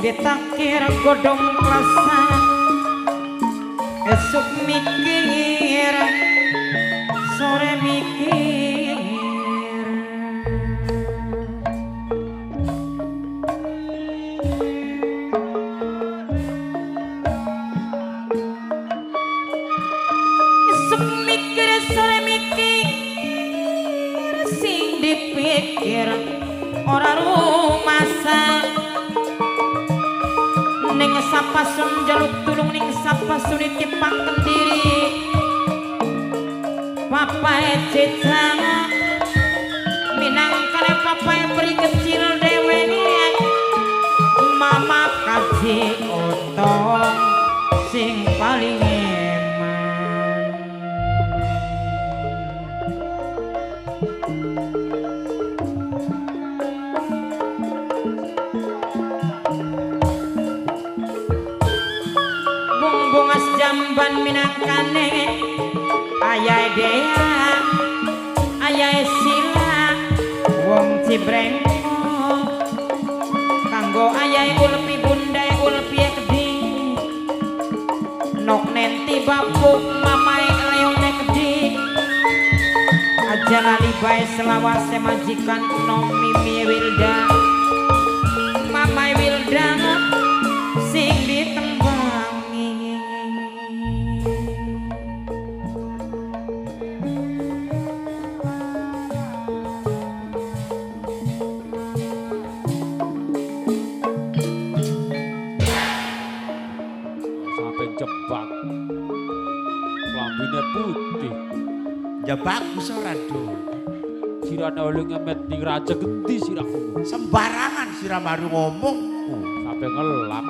Ditakir godhong klasa esuk mikir sore mikir esuk mikir sore mikir sing dipikir ora rumasa ning sapa sun jaluk tulung ning sapa sun ditipak kendiri papae cecang minangkane papae peri kecil dewe mama kaji otong sing paling eman bungas jamban minangkane ayahe Dea ayahe Sila wong Cibrengko kanggo ayahe Ulpi bundae Ulpi Kedhi nok nenti bapuk mamae Leone Kedhi aja lali bae selawase majikan nom Mimi Wilda mamae Wilda sing ditembangi. Sampai jebak klambine putih. Ya bagus ora, Dul. Sirane oleh ngemet ning raja gendi siraku. Sembarangan sira baru ngomongku. Sampai ngelap.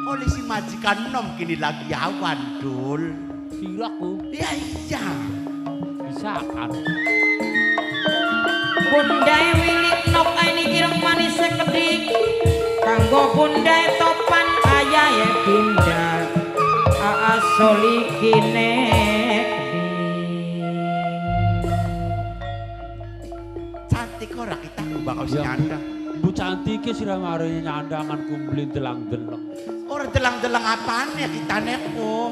Oleh si majikan nom kini lagi awan, Dul. Siraku. Ya iya. Bisa kan. Bundae Wilik nok aini ireng manis sekedik kanggo bundae Topan ayahe Dinda aa solikine cantik ora kita bakal nyandang. Bu cantike sira mare nyandangan kumblin delang-deleng. Ora delang-deleng apane kitane kok.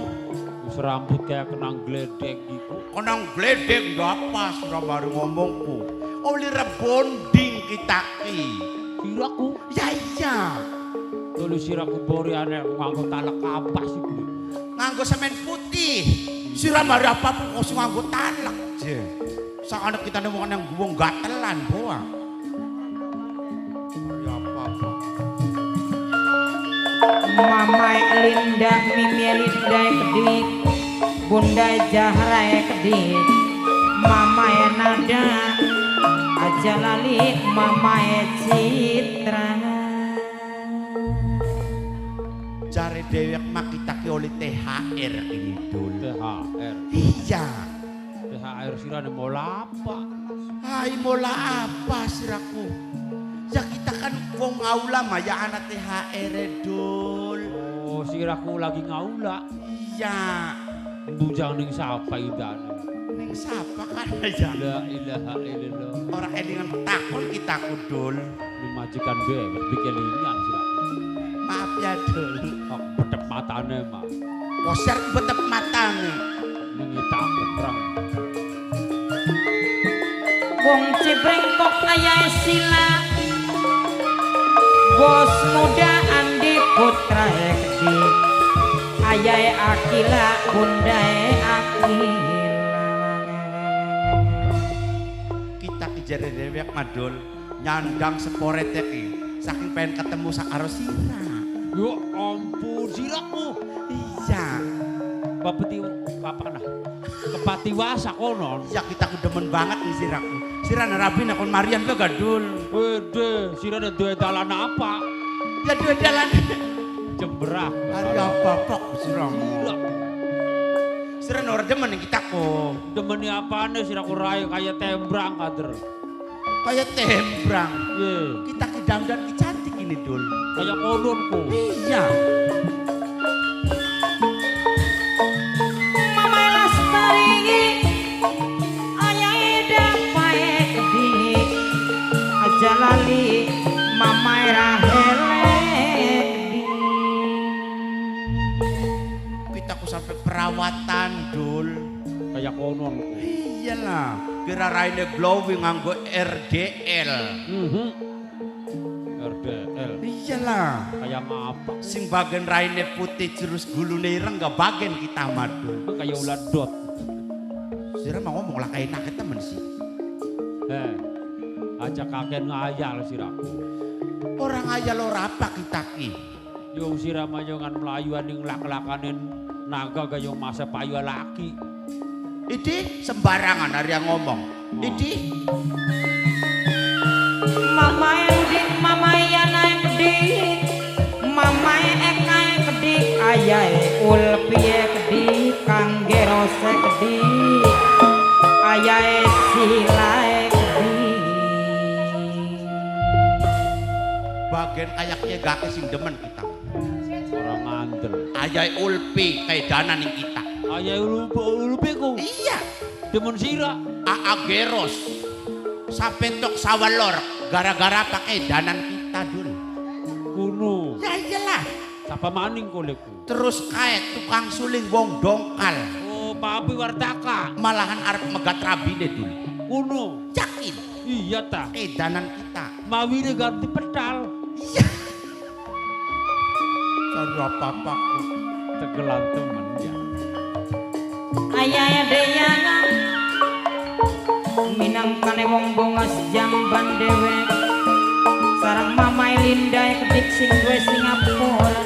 Wis rambut kayak kenang gledek iku. Kenang gledek nggak apa sira baru ngomongku. Oli rebonding kita ki. Siraku? Ya iya. Tolu siraku boriane nganggo talek kapas iku. Nganggo semen putih. Sira mari apa kok sing nganggo talek. Je. Sakane kitane wong nang wong gatelan boa. Ya apa-apa. Mamae Linda, Mimi Linda Kedik, Bunda Jahra Kedik, Mamae Nada, aja lali Mamae Citra. Jare dewek mah kita ki oleh THR ini Dul. THR. Iya. THR sirane mola apa? Hai mola apa siraku? Ya kita kan wong ngaula mah ya anak THR Dul. Oh, siraku lagi ngaula. Iya. Bujang ning sapa idane? Ning sapa kan aja. La ilaha illallah. Ora kelingan takon kita kudul. Ning majikan dhewe dikelingan siraku. Maaf ya Dul. Kok betep matane mah. Poser betep matane. Ning tak perang. Wong Cibrengkok ayahe Sila. Bos muda Andi Putra Ekdi ayahe Akila bundae Akila. Kita kijare dewek madul nyandang seporet iki saking pengen ketemu sak karo sira. Ya ampun siraku. Iya. Bapeti apa nah? Kepatiwasa konon. Ya kita demen banget nih siraku. Sira nerabi nakon Marian ke gadul. Wede, sira ada dua dalan apa? Ya dua dalan. Jemberah. Hari apa pak sira? Sira ora demen kita kok. Demeni apane sira ku rai kayak tembrang kader. Kayak tembrang. Iya. Kita ki dandan ki cantik ini Dul. Kayak konon ku. Iya. Aja lali Mamae Rahele. Kayak konon. Iyalah, kira raine glowing nganggo RDL. RDL. Iyalah. Kayak ngapa? Sing bagian raine putih terus gulune ireng gak bagian kita madul. Kayak ulat dot. Sira mau ngomong lah kayak enak temen sih. Aja kakek ngayal siraku. Orang ngayal ora apa kita ki. Yung sira mayongan melayuan ning lak-lakanin naga gayung masa payu laki. Idi sembarangan hari yang ngomong. Idi. Mama Udin, mama Yana kedik, mama Eka kedik, ayahe Ulpiye kedik, Kang Gerose kedik, ayahe Silae kedik. Bagian kayaknya gak sing demen kita. Orang ngandel. Ayahe Ulpi kayak ning kita. Ayahe Ulpi ku. Iya. Demen sira. Aa Geros. Sapentok sawalor gara-gara pakai danan kita dulu. Kuno. Ya iyalah. Siapa maning koleku. Terus kae tukang suling wong dongkal. Oh, papi wartaka. Malahan arep megat rabine dulu. Kuno. Yakin. Iya ta. Edanan kita. Mawine ganti pedal. Iya. Cari apa-apaku. Tegelan temen ya. Ayah Deyana minangkane wong bongas jamban dewek sareng mamae Linda kedik sing duwe Singapura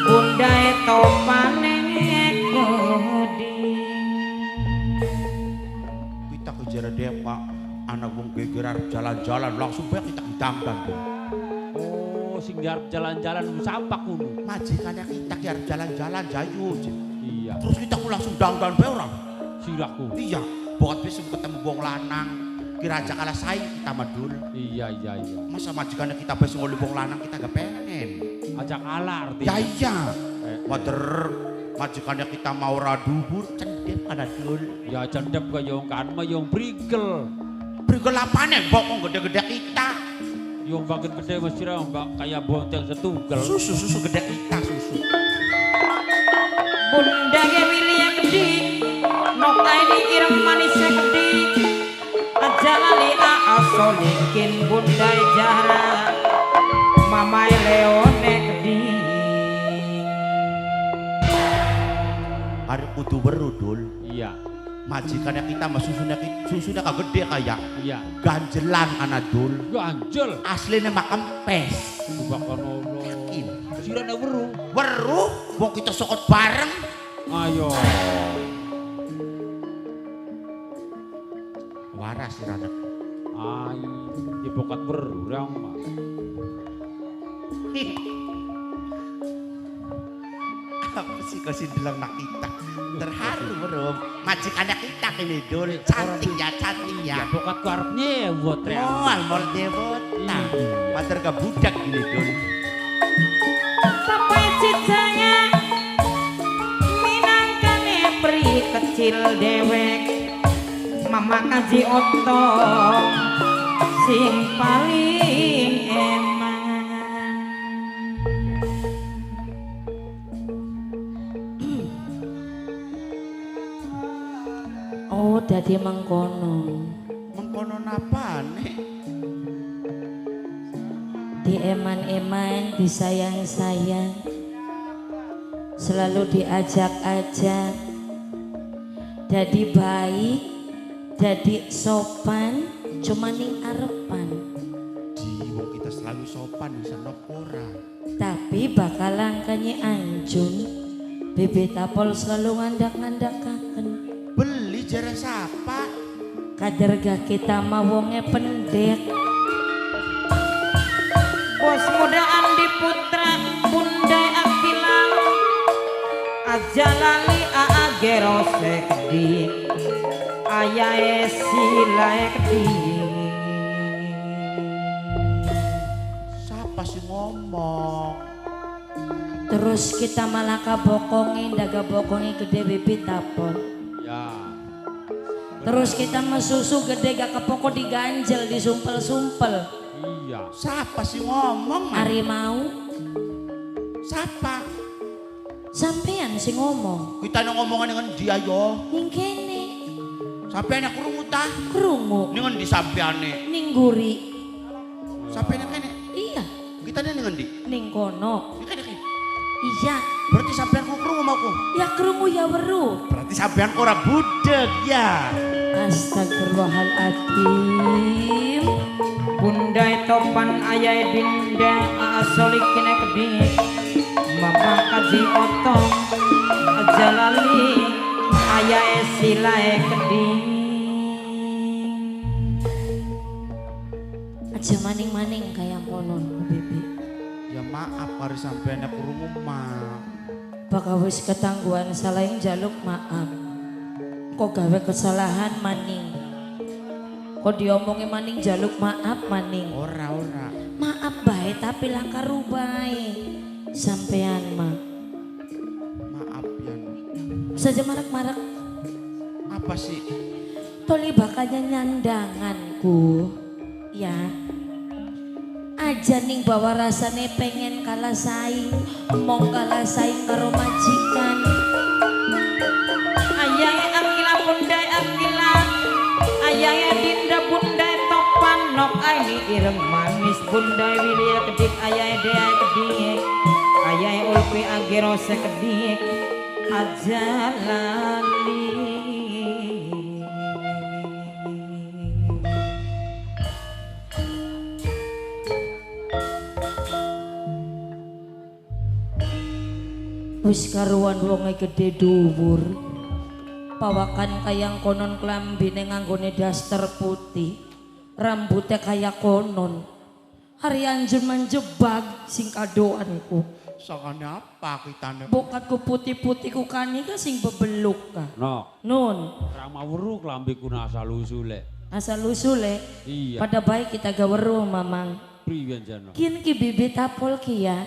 bundae topane kedik. Kita kejar dia Pak, anak wong geger arep jalan-jalan langsung bae kita ditambang. Oh, sing arep jalan-jalan sampak kuno. Majikannya kita ki arep jalan-jalan jayu. Iya. Terus kita langsung dangdan bae orang. Siraku. Iya. Buat besok ketemu wong lanang, kira aja kalah saing kita madul. Iya iya iya. Masa majikannya kita besok ngoli wong lanang kita gak pengen. Ajak kalah artinya. Ya iya. Wader majikannya kita mau radubur cendep kan dul. Ya cendep kaya kan mah yang brigel. Brigel apane bokong gede-gede kita. Yang bagian gede mesti mbak kayak bonteng setunggal. Susu susu gede kita susu. Bunda Willy gede. Nok aini ireng manis kedik aja lali asolikin bunda Jahra mamae Leone kedik. Hari kudu weru dul. Iya. Majikannya kita mah susunya susunya kagak gede kayak. Iya. Ganjelan ana dul. Ganjel. Aslinya mah kempes. Subhanallah. Yakin. Sirane weru. Weru, wong kita sokot bareng. Ayo. Waras sirane. Ai, ya bokat berurang mah. Apa sih kau sindelang nak kita? Terharu bro. Majikannya kita kini dul. Cantik ya, cantik ya. Ya bokat ku arep nyewot ya. Moal mol nyewot. Nah, pater ke budak gini dul. Sampai cicanya minangkane peri kecil dewek. Mama kaji otong sing paling eman. Oh, dadi mengkono. Mengkono napane? Dieman-eman, disayang-sayang, selalu diajak-ajak, jadi baik, jadi sopan, cuma ning arepan. Di wong kita selalu sopan bisa ora. Tapi bakalan kanye anjun, Bebe Tapol selalu ngandak-ngandakaken. Beli jere sapa? Kader gak kita mah wonge pendek. Bos muda Andi Putra, Bunda Akila, aja lali aa gerosek di. Ayahe silae kedik. Siapa sih ngomong? Terus kita malah kabokonge, daga bokonge gede Bebe Tapol. Ya. Terus kita mesusu gede gak kepoko diganjel, disumpel-sumpel. Iya. Siapa sih ngomong? Ari mau. Siapa? Sampean sih ngomong. Kita ngomongan dengan dia yo. Ning kene. Sampeyan krungu ta? Krungu. Ning endi sampeane? Ning guri. Sampeyan kene? Iya. Kita ning endi? Ning kono. Kene kene. Iya. Berarti sampean ku krungu mau ku? Ya krungu ya weru. Berarti sampean ora budeg ya. Astagfirullahaladzim. Bunda topan ayah dinda asolikine kedik. Mama kaji otong aja lali ayah silae kedik. Aja maning-maning kayak konon bibi. Ya maaf kari sampean krungu mah. Bakal wis ketangguhan salah yang jaluk maaf. Kok gawe kesalahan maning. Kok diomongi maning jaluk maaf maning. Ora ora. Maaf bae tapi langkah rubai. Sampean mah. Maaf ya. Saja marak-marak. Apa sih? Toli bakalnya nyandanganku. Ya. Aja ning bawa rasane pengen kalah saing, mong kalah saing karo majikan. Ayahe akila bundai akila, ayahe dinda bundai topan nok aini ireng manis bundai wilia kedik ayahe dea kedik, ayahe ulpi agero sekedik, aja lali. Wis karuan wonge gede dhuwur. Pawakan kayang konon klambine nganggone daster putih. Rambutnya kaya konon. Hari anjun menjebak sing kadoanku. Sakane apa kitane? Bokatku putih-putih ku kani ka sing bebeluk ka. No. Nun. Rama weru klambiku asal usule. Asal usule? Iya. Pada baik kita ga weru mamang. Priwen jano? Kin ki bibit apol ki ya.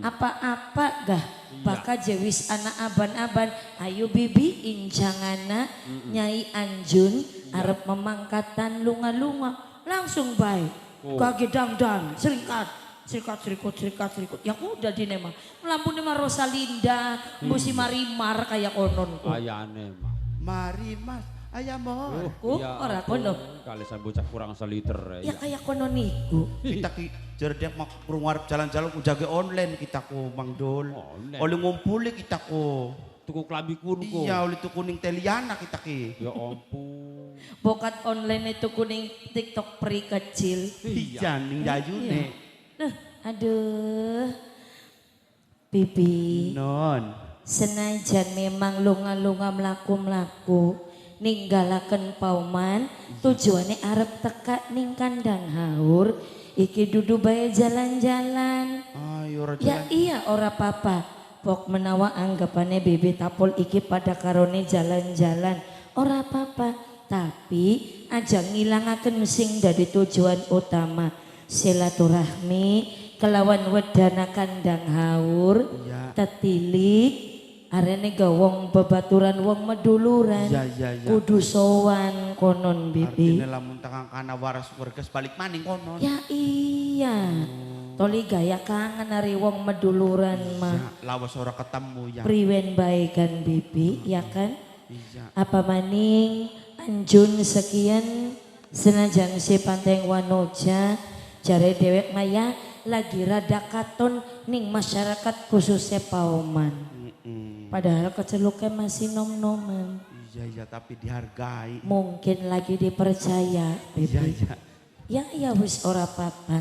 Apa-apa gah. Baka jewis anak aban-aban ayo bibi injangana Nyai Anjun arep memangkatan lunga-lunga langsung baik kaki dangdan serikat serikat serikut serikat serikut ya udah dine mah melampuni mah Rosalinda musi marimar kayak konon ayane mah mari mas ayamo ku ora kono kali bocah kurang seliter ya kayak kono niku kita ki jerdek mak krungu arep jalan-jalan ku jaga online kita ku Mang Dul. Oleh ngumpuli kita ku tuku klambi kun ku. Iya oleh tuku ning Teliana kita ki. Ya ampun. Bokat online itu kuning TikTok peri kecil. Iya ning dayune. Nah, aduh. Bibi. Non. Senajan memang lunga-lunga mlaku-mlaku ninggalaken pauman tujuane arep teka ning kandang haur iki dudu bae jalan-jalan. Ayo ya iya ora papa. Pok menawa anggapane bibi tapol iki pada karone jalan-jalan ora papa. Tapi aja ngilangaken sing dadi tujuan utama silaturahmi kelawan wedana kandang haur ya. Tetilik arene ga wong bebaturan wong meduluran ya, ya, ya. Kudu sowan konon bibi. Artine lamun tekan kana waras werges balik maning konon. Ya iya. Toli gaya kangen ari wong meduluran mah. Ya, lawas ora ketemu ya. Priwen bae kan bibi, ya kan? Iya. Apa maning Anjun sekian senajan si Panteng Wanoja jare dewek maya lagi rada katon ning masyarakat khususnya Paoman. Padahal keceluknya masih nom-noman. Iya iya tapi dihargai. Mungkin lagi dipercaya, bibi. Iya iya. Ya ya wis ora apa-apa.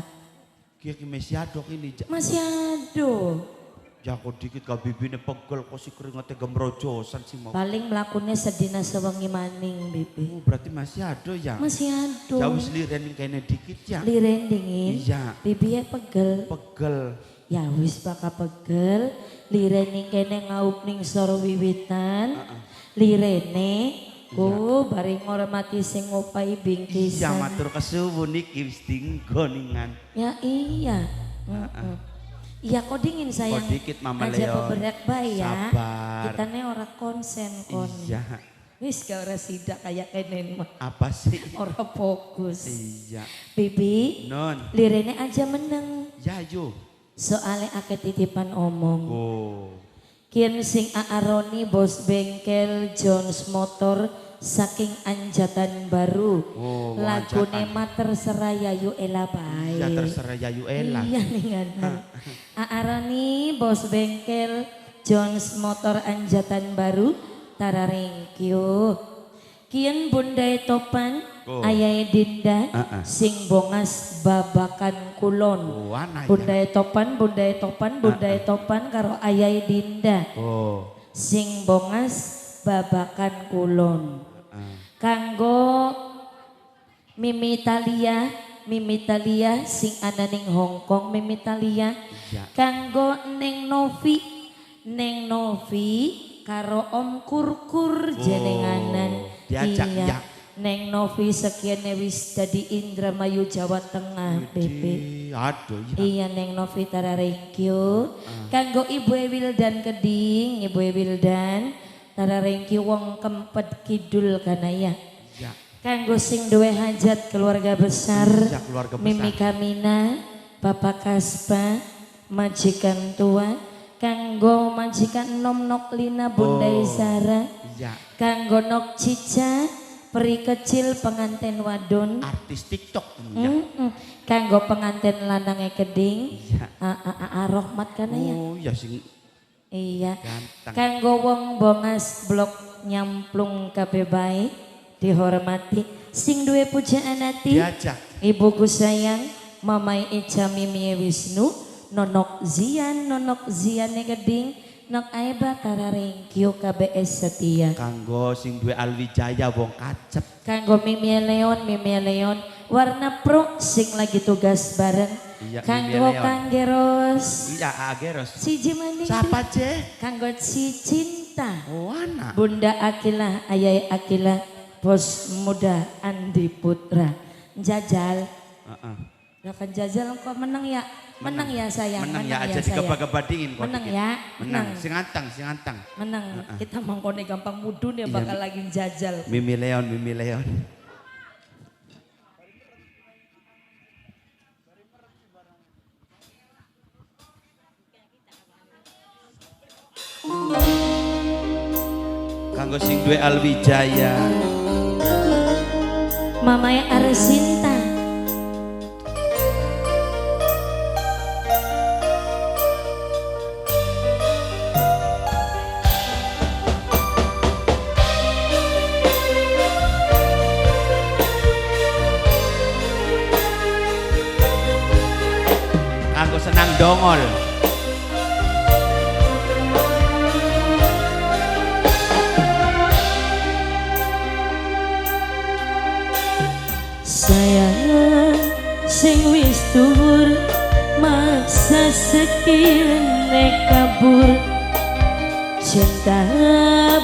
Ki masih ado ini. Masih ado. Jago dikit ka bibine pegel kok si keringete gemrojosan sih mau. Paling melakukannya sedina sewengi maning bibi. Oh, berarti masih ado ya? Masih ado. Jauh liren kene dikit ya. Liren dingin. Iya. Bibi ya pegel. Pegel. Ya wis baka pegel, lirene kene ngaup ning soro wiwitan, lirene ku bari ngormati sing ngopai bingkisan. Iya matur kesuwun iki wis dinggo ningan. Ya iya. Iya kok dingin sayang. Kok dikit Mama Aja Leon. beberak bae ya. Sabar. Kita ne ora konsen kon. Iya. Wis gak ora sidak kayak kenen mah. Apa sih? Ora fokus. Iya. Bibi. Non. Lirene aja meneng. Ya yo. Soale akeh titipan omong. Oh. Kian sing Aaroni bos bengkel Jones Motor saking Anjatan Baru. Oh, lagune mah terserah Yayu Ella bae. Ya terserah Yayu Ella. Iya ningan. Aarani bos bengkel Jones Motor Anjatan Baru tararingkyu. Kian Bundai Topan, oh. Ayai Dinda, sing bongas babakan kulon. Oh, ana, Bundai Topan, Bundai Topan, Bundai Topan karo Ayai Dinda. Oh. Sing bongas babakan kulon. Kanggo Mimi Thalia, Mimi Thalia sing ana ning Hong Kong Mimi Thalia. Ya. Kanggo Neng Novi, Neng Novi karo Om Kurkur jenenganan. Diajak iya. Ya. Neng Novi sekian wis dadi Indramayu Jawa Tengah BP. Aduh iya. Iya Neng Novi tararingkyu. Kanggo Ibu Wildan Keding, Ibu Wildan tararingkyu wong Kempet Kidul kana ya. Ya. Kanggo sing duwe hajat keluarga besar, ya, keluarga besar. Mimi Kamina, Bapak Kaspa, majikan tua, kanggo majikan nom Noklina Bundai Zara, ya. Kanggo Nok Cica, peri kecil pengantin wadon, artis TikTok, ya. Kanggo pengantin lanange Keding, ya. A Rohmat kana ya. Oh ya sing iya. Ganteng. Kanggo wong bongas blok nyamplung kabeh bae dihormati, sing duwe pujaan ati, diajak. Ibuku sayang, Mamai Eca Mimi Wisnu, Nonok Zian, Nonok Zian Keding, Nok Aeba tararingkyu KBS setia. Kanggo sing duwe Alwijaya wong kacep. Kanggo Mimi Leon, Mimi Leon warna pro sing lagi tugas bareng. Iya, kanggo Kang Geros. Iya, Geros. Siji maning. Siapa ce? Kanggo si Cinta. Oh, anak. Bunda Akilah, Ayai Akilah, bos muda Andi Putra. Jajal. Lah kan jajal kok menang ya? Menang, ya sayang. Menang, ya aja digeba-geba dingin kok. Menang ya. Menang. Sing antang, sing antang. Menang. Kita mangkone gampang mudun ya bakal lagi jajal. Mimi Leon, Mimi Leon. Kanggo sing duwe Alwijaya. Mamai Arsinta. Kanggo senang dongol. Sayang sing wis dhuwur maksa sekirane kabur, cinta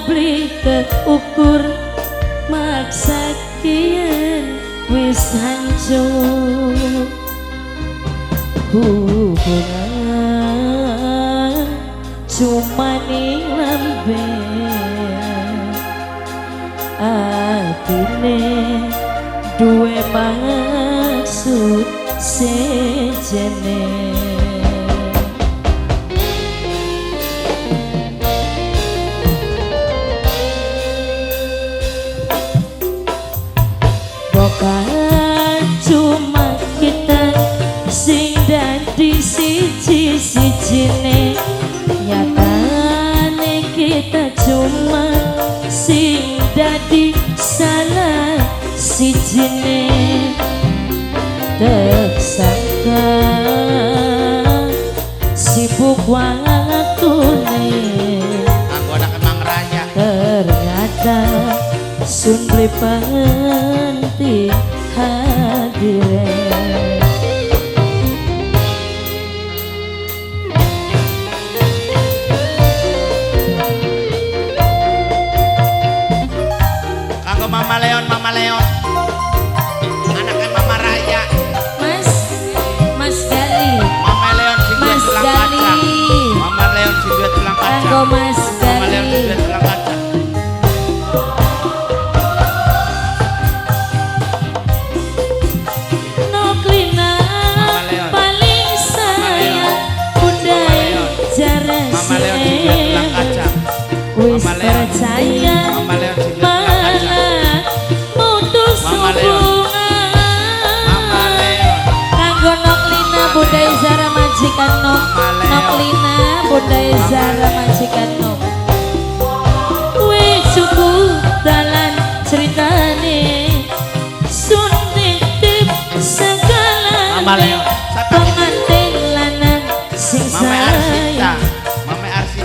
beli keukur maksa kian wis hancur. Hubungan cuma ning lambe atine duwe maksud sejene. Bukan cuma kita sing dadi siji-sijine, nyatane kita cuma sing dadi salah sijine. Tersangka sibuk waktune, aku anak emang raya, ternyata sun beli penting hadire. Kanggo Mama Leon, Mama Leon, anaknya Mama Raya. Mas, Mas Gali, Mama Leon sing duwe Mas tulang Gali. kacang. Mama Leon sing duwe tulang kacang. Kanggo Mas Mama Leon sing Gali. duwe tulang kacang. Noklina Mama Leon. paling sayang bunda jare Mama Leon sing duwe tulang kacang. wis Mama Leon. percaya Mama Leon sing duwe tulang kacang. malah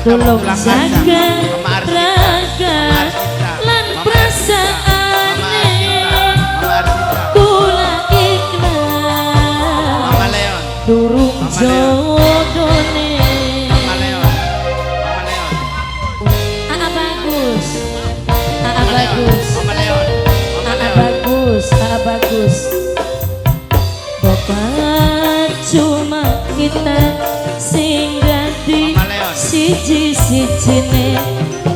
Tolong jaga raga lan perasaane. Kula ikhlas Mama Leon. Durung jodone. Mama Leon. Mama Leon. Aa bagus. Aa bagus. Mama Leon. Aa bagus. Aa bagus. Bapak cuma kita sing dadi siji-sijine.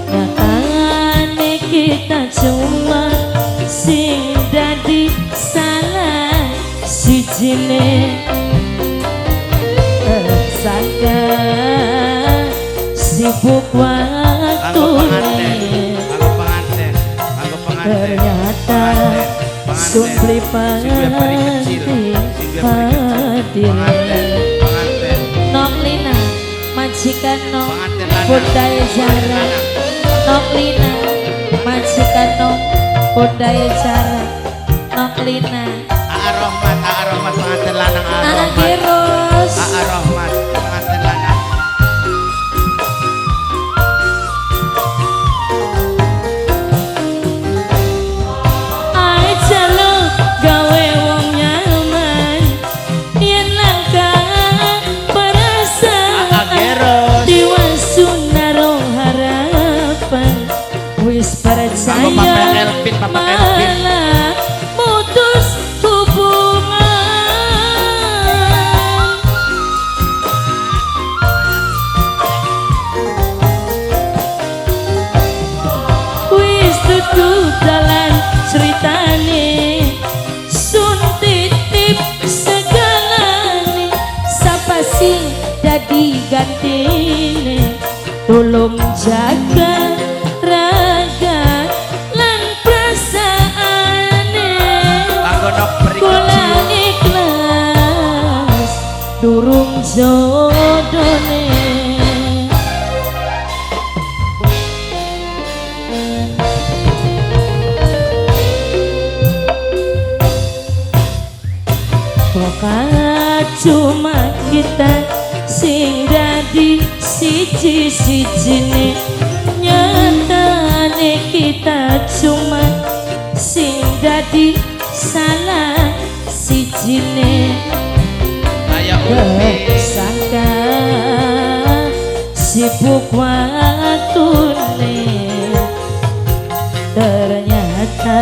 Nyatane kita cuma sing dadi salah sijine. Tersangka sibuk waktune. Ternyata sun beli pangantin hatine. Nok Lina majikan nok bondai Zara. Nok Lina majikan nok bondai Zara. Nok Lina. Aa Rohmat, Aa Rohmat pengantin lanang. Aa Geros. Aa Rohmat pengantin lanang. Aja lo gawe wong nyaman yen langka perasaan diwasunaro harapan wis percaya malah mutus hubungan. Wis tutu dalan ceritane sun titip segalane sapa sing dadi gantine. Tolong jaga raga lan perasaane. Kula ikhlas durung jodone. Bokat cuma kita sing dadi siji-sijine. Nyatane kita cuma sing dadi salah sijine. Tersangka sibuk waktune. Ternyata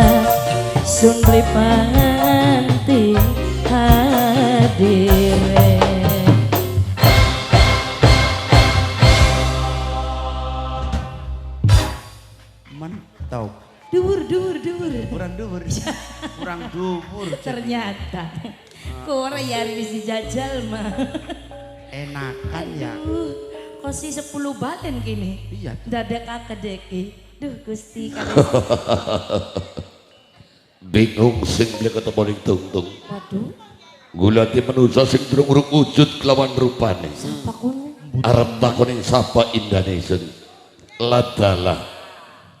sun beli pangantin hadire. Mantap. Dhuwur dhuwur dhuwur. Kurang dhuwur. Kurang dhuwur. Ternyata kore ya wis dijajal mah. Enakan ya. Kosi 10 balen kini. Iya. Dadak akedeki. Duh Gusti. Bingung sing beli ketemu ning tungtung. Waduh. Gulati manusa sing durung urung wujud kelawan rupane. Sapa kono? Arep takon ing sapa indane ingsun. Ladalah.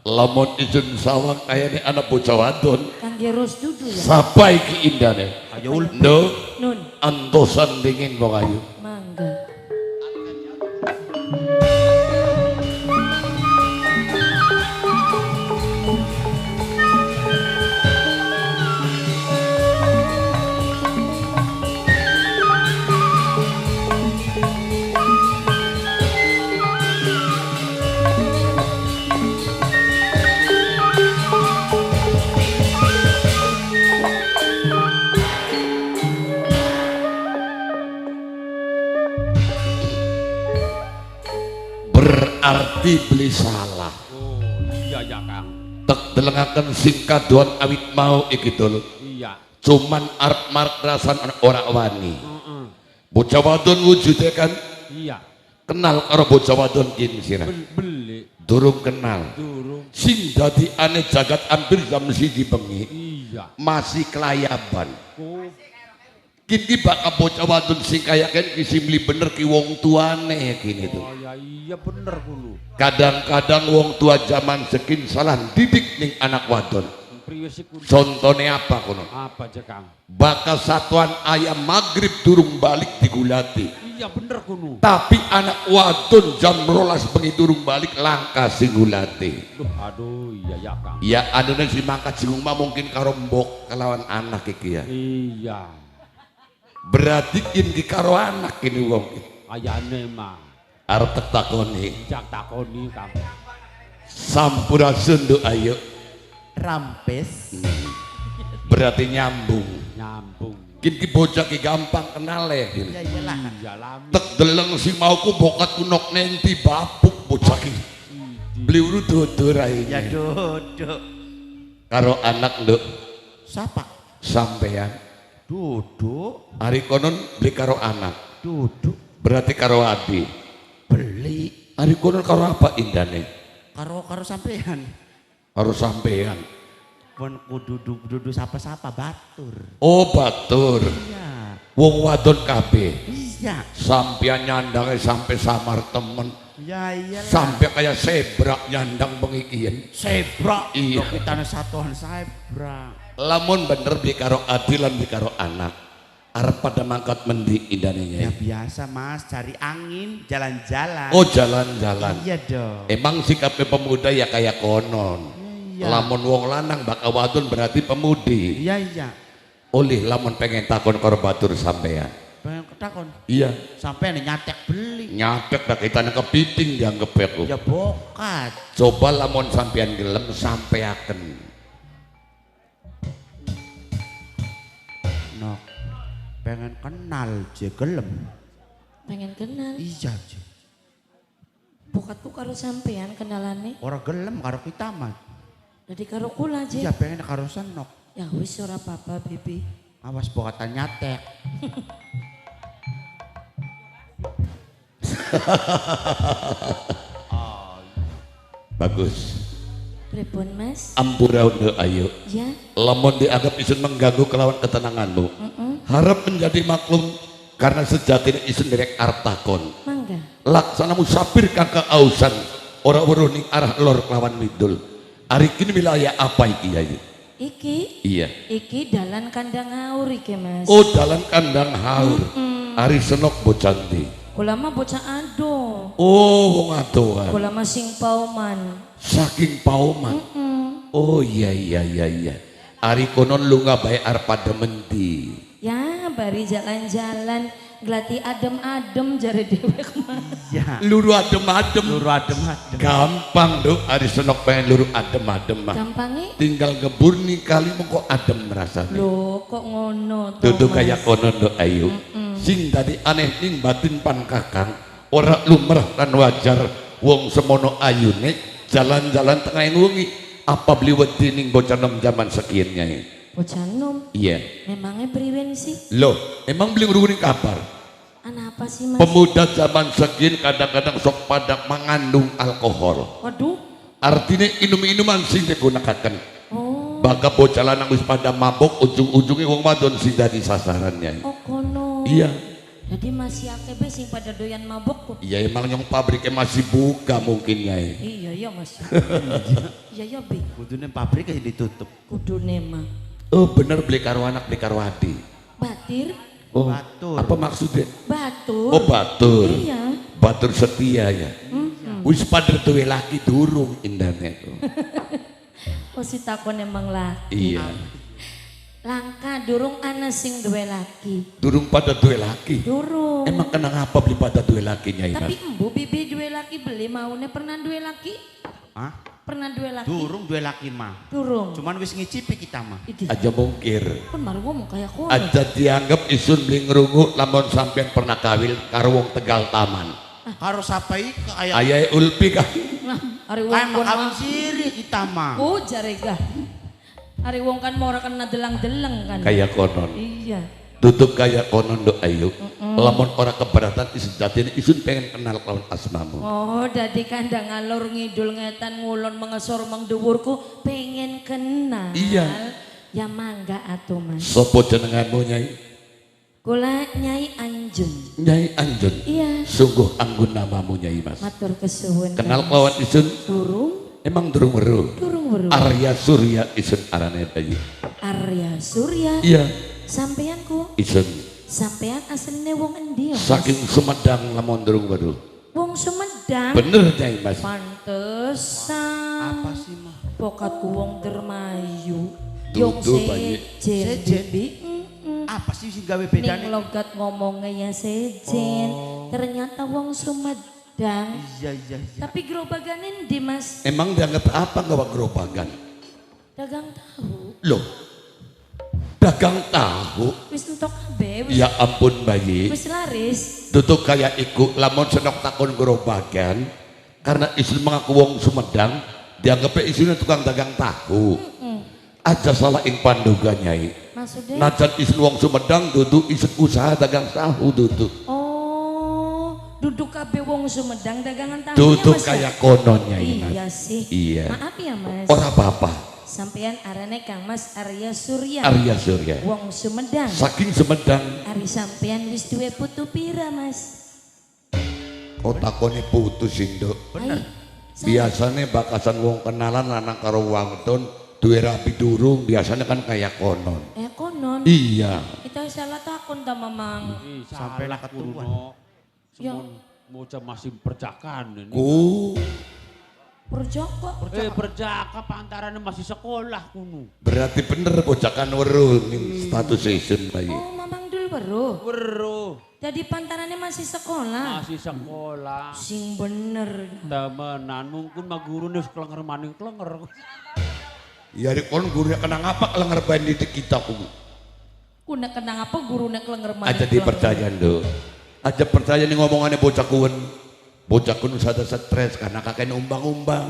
Lamun ingsun sawang kayane anak bocah wadon. Kangge ros dudu ya. Sapa iki indane? Ayo Ndo. Nun. Antosan dingin wong ayu. Mangga. Berarti beli salah. Oh iya ya Kang. Tek delengaken sing kadoan awit mau iki dulu. Iya. Cuman arep marek rasan ora wani. Bocah wadon wujude kan? Iya. Kenal karo bocah wadon kin sira. Beli. Durung kenal. Durung. Sing dadi ane jagat hampir jam 1 bengi. Iya. Masih kelayaban. Oh. Kini bakal bocah wadon sing kaya kan ki beli bener ki wong tuane kini tuh. Oh ya iya bener kulo. Kadang-kadang wong tua zaman sekin salah didik ning anak wadon. Contohnya apa kono? Apa aja Kang? Bakal satuan ayam maghrib durung balik digulati. Iya bener kuno. Tapi anak wadon jam 12 bengi durung balik langka sing gulate. Duh, aduh iya ya Kang. Ya anune si mangkat sing mah mungkin karo mbok kelawan anak iki ya. Iya. Berarti kini karo anak ini wong. Ayane mah. Arep tek takoni. Jak takoni Kang. Sampurasun nduk ayo. Rampes. Berarti nyambung. Nyambung. Kini bocah ki gampang kenale. Ya iyalah. Iya lami. Tek deleng si mauku bokat kunok nenti bapuk bocah ki. Beli uru dodo raine. Ya duduk. Karo anak nduk Siapa? sampean. Duduk. Ari konon beli karo anak. Duduk. Berarti karo adi. Beli. Ari konon karo apa indane? Karo karo sampean. Karo sampean. Pun kudu dudu sapa-sapa batur. Oh batur. Iya. Wong wadon kabeh. Iya. Sampean nyandange sampai samar temen. Ya iyalah. Sampai kayak zebra nyandang bengi kiyen. Zebra. Iya. Kita satuan zebra. Lamun bener beli karo adi lan beli karo anak. Arep pada mangkat mendi indane Ya nyai. biasa Mas, cari angin, jalan-jalan. Oh jalan-jalan. Iya dong. Emang sikapnya pemuda ya kayak konon. Iya. Lamun wong lanang bakal wadon berarti pemudi. Iya iya. Oleh lamun pengen takon karo batur sampean. Pengen ketakon. Iya. Sampean nyatek beli. Nyatek dak kita kepiting dianggep aku. Ya bokat. Coba lamun sampean gelem sampeaken. Nok. Pengen kenal je gelem. Pengen kenal. Iya je. Bokatku karo sampean kenalane. Ora gelem karo kita mah. Jadi karo kula je. Iya pengen karo senok. Ya wis ora apa-apa bibi. Awas bokatan nyatek. Bagus. Pripun Mas? Ampura nduk ayo. Ya. Lamun dianggap isun mengganggu kelawan ketenanganmu. Harap menjadi maklum karena sejatinya isun derek arep takon. Mangga. Laksana musafir kang keausan ora weruh ning arah lor kelawan midul. Ari kini wilayah apa iki yai? Iki. Iya. Iki dalan kandang haur iki Mas. Oh dalan kandang haur. Ari senok bocah ndi? Kula mah bocah ado. Oh wong adohan. Kula mah sing pauman. Saking pauman. Oh iya iya iya iya. Ari konon lunga bae arep pada mendi. Ya bari jalan-jalan glati adem-adem jare dewek Mas. Iya. Luru adem-adem. Luru adem-adem. Gampang nduk ari senok pengen luru adem-adem mah. Gampange Tinggal ngebur ning kali mengko adem rasane. lho kok ngono to. Dudu Mas? kaya kono nduk ayu. Sing dadi aneh ning batin pan kakang ora lumrah lan wajar wong semono ayune jalan-jalan tengah wengi apa beli wedi ning bocah nom zaman sekian nyai. Bocah nom. Iya. Memangnya priwen sih? Loh, emang beli ngrungune kabar? Ana apa sih Mas? Pemuda zaman sekian kadang-kadang sok pada mengandung alkohol. Waduh. Artinya inum-inuman sing digunakan. Oh. Baka bocah lanang wis pada mabok ujung-ujungnya wong wadon sing dadi sasarannya. Oh kono. Iya. Jadi masih akeh be sing pada doyan mabok kok. Iya emang yang pabriknya masih buka mungkin nyai. Iya iya Mas. Iya iya bi. Kudune pabrik yang ditutup. Kudune mah. Oh bener beli karo anak beli karo adi. Batir. Oh, Batur. Apa maksudnya? Batur. Oh batur. Iya. Batur setia ya. Wis pada duwe laki durung indane tuh. Oh si takon emang laki. Iya. Langka durung ana sing duwe laki. Durung pada duwe laki. Durung. Emang kenapa beli pada duwe laki nyai Tapi Mas? embu bibi duwe laki beli maune pernah duwe laki? Hah? Pernah duwe laki? Durung duwe laki mah. Durung. Cuman wis ngicipi kita mah. Idih, Aja mungkir. pun baru ngomong kayak kono. Aja dianggap isun beli ngerungu lamun sampean pernah kawin karo wong Tegal Taman. Karo sapa iki kayak Ayahe Ulpi kah? Nah, ari wong kayak kon kawin mah. siri kita mah. Oh, jare gah. Ari wong kan mau ora kena deleng-deleng kan. Kayak konon. Iya. Tutup kayak konon do ayu. Lamun ora keberatan isun jatine isun pengen kenal lawan asmamu. Oh, dadi kandang ngalor ngidul ngetan ngulon mengesor mengduwurku pengen kenal. Iya. Ya mangga atuh Mas. Sopo jenenganmu Nyai? Kula Nyai Anjun. Nyai Anjun. Iya. Sungguh anggun namamu Nyai Mas. Matur kesuwun. Kenal Mas. lawan isun? Durung, Emang durung weruh. durung weruh. Arya Surya isun arane bayi. Arya Surya. Iya, Sampeanku isun. Sampean asline wong endi ya? Saking Sumedang lamun durung weruh. Wong Sumedang. Bener Nyai Mas. Pantesan. Apa sih mah? Pokatku wong Dermayu. Yung sejen. Sejen. Apa sih sing gawe bedane? Ning logat ngomongnya ya sejen. Oh. Ternyata wong Sumedang. Iya iya iya. Tapi gerobagane ndi Mas? Emang dianggap apa gawa gerobagan? Dagang tahu. Loh. Dagang tahu. Wis entok kabeh. Ya ampun bayi. Wis laris. Tutup kayak iku lamun senok takon gerobagan karena isun mengaku wong Sumedang dianggapnya isunnya tukang dagang tahu. Aja salah ing panduga Nyai. Maksudnya? Najan isun wong Sumedang duduk isun usaha dagang tahu duduk. Oh, duduk kabeh wong Sumedang dagangan tahu. Duduk kayak konon Nyai. Iya sih. Iya. Maaf ya Mas. Ora apa-apa. Sampean arane Kang Mas Arya Surya. Arya Surya. Wong Sumedang. Saking Sumedang. Ari sampean wis duwe putu pira Mas? Kok takone putu sih, Nduk? Bener. Biasane bakasan wong kenalan lanang karo wadon duwe rapi durung biasanya kan kayak konon. Konon. Iya. Kita salah takon ta Mamang. Sampai lah keturunan. Ya. Moja masih perjakan ini. Ku perjaka. Perjaka pantarane masih sekolah kuno. Berarti bener bojakan weruh ning status isun bayi. Oh, Mamang dul weruh. Weruh. Jadi pantarane masih sekolah. Masih sekolah. Sing bener. Temenan mungkin mah gurune wis klenger maning klenger. Ya kon gurunya kenang apa klenger bae didik kita ku. Kuna kenang apa gurune klenger maning. Aja dipercaya nduk. Aja percaya nih ngomongane bocah kuwen. Bocah kun sada stres karena kakek umbang-umbang.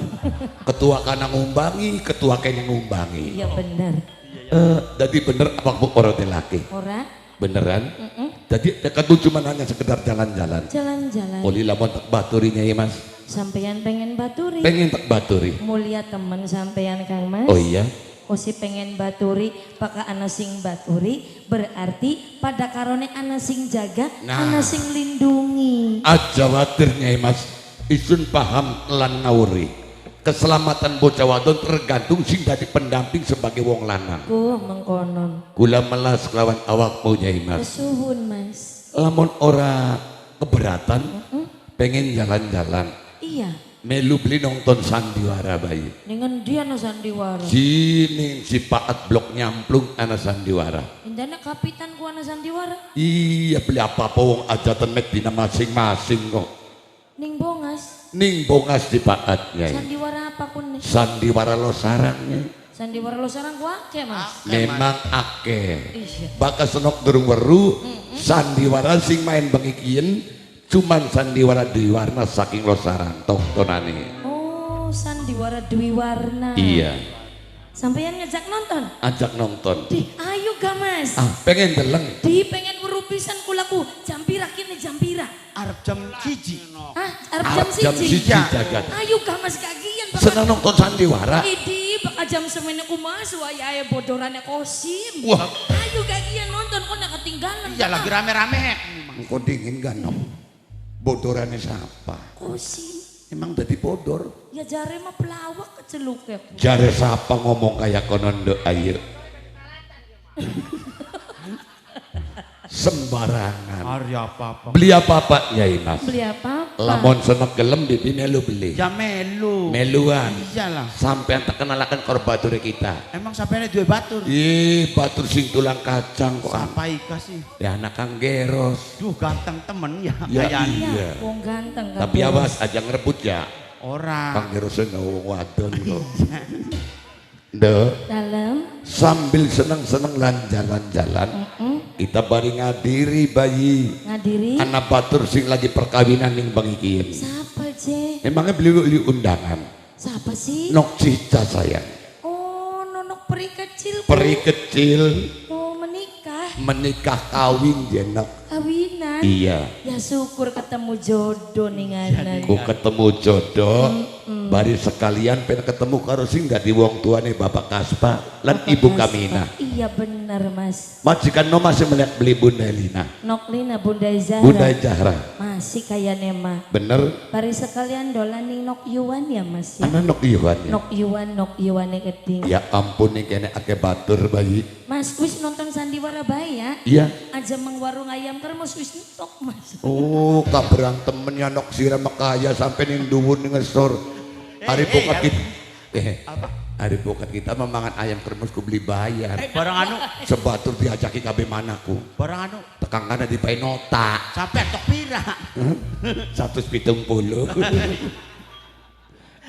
Ketua kana ngumbangi, ketua kene ngumbangi. Iya bener. Jadi bener apa bu orang laki? Ora. Beneran? Jadi tekad cuma hanya sekedar jalan-jalan. Jalan-jalan. Oli lamun tak baturinya ya Mas. Sampean pengen baturi. Pengen tak baturi. Mulia temen sampean Kang Mas. Oh iya. Osi pengen baturi, baka ana sing baturi, berarti pada karone ana sing jaga, nah, ana sing lindungi. Aja watir Nyai Mas, isun paham lan ngawuri. Keselamatan bocah wadon tergantung sing dadi pendamping sebagai wong lanang. Ku mengkonon. Kula melas kelawan awakmu Nyai Mas. Kesuwun Mas. Lamun ora keberatan, pengen jalan-jalan. Iya. Melu beli nonton sandiwara bayi. Dengan dia ana sandiwara. Sini si Paat blok nyamplung ana sandiwara. Indane kapitan ku ana sandiwara. Iya beli apa-apa wong ajatan mek dina masing-masing kok. Ning Bongas. Ning Bongas di Paat nyai. Sandiwara apa kun? Sandiwara Losarang nyai. Sandiwara Losarang ku akeh Mas. Memang akeh. Iya. Baka senok durung weru sandiwara sing main bengi kiyen. Cuman sandiwara Dwi Warna saking Losarang tontonane. Oh, sandiwara Dwi Warna. Iya. Sampeyan ngajak nonton? Ajak nonton. Di, ayo ga Mas. Ah, pengen deleng. Di pengen weruh pisan kulaku. Jam pira kene jam pira? Arep jam 1. Ah, arep jam 1. Jagat. Ayo ga Mas kagian bakal. Seneng nonton sandiwara. Idi bakal jam semene ku Mas wayahe bodorane Kosim. Wah. Ayo kagian nonton kok nek ketinggalan. Iya lagi rame-rame. Engko dingin kan nom. Bodorane siapa? Kosim. Emang dadi bodor? Ya jare mah pelawak keceluk ya. Jare siapa ngomong kayak konon nduk air. Sembarangan. Ari apa-apa. Beli apa-apa Nyai Mas. Beli apa-apa. Lamun seneng gelem bibi melu beli. Ya melu. Meluan. Iyalah. Sampean tak kenalakan karo bature kita. Emang sampean duwe batur? Ih, batur sing tulang kacang kok. Sampai kasih. Ya anak Kang Geros. Duh ganteng temen ya. Ya iya. Wong ganteng. Tapi awas aja ngerebut ya. Ora. Kang Geros wong wadon kok. Nduk. Dalem. Sambil seneng-seneng lan jalan-jalan. Kita bari ngadiri bayi. Ngadiri. Anak batur sing lagi perkawinan ning bengi kiyen. Siapa je? Emangnya beli undangan. Siapa sih? Nok Cica sayang. Oh, nonok peri kecil. Peri kecil. Oh, menikah. Menikah kawin jenok. Kawinan. Iya. Ya syukur ketemu jodoh ning anak. Ku ketemu jodoh. Bari sekalian pengen ketemu karo sing dadi wong tuane Bapak Kaspa lan Ibu Kaspa. Kamina. Iya bener Mas. Majikan no masih melihat beli Bunda Lina. Nok Lina Bunda Zahra. Bunda Zahra. Masih. Asik kayane mah. Bener. Bari sekalian dolan ning Nok Yuan ya Mas ya. Ana Nok Yuan ya. Nok Yuan, Nok Yuane keding. Ya ampun nih kene akeh batur bayi. Mas wis nonton sandiwara bae ya. Iya. Aja meng warung ayam terus wis entok Mas. Oh, kaberang temennya nok sira mekaya sampai ning dhuwur ning ngesor. Hari bokat kita. Apa? Hari bokat kita memangan ayam kremes ku beli bayar. Barang anu sebatur diajaki kabeh manaku. Barang anu tekang kana dipai nota. Sampai tok pira? 170.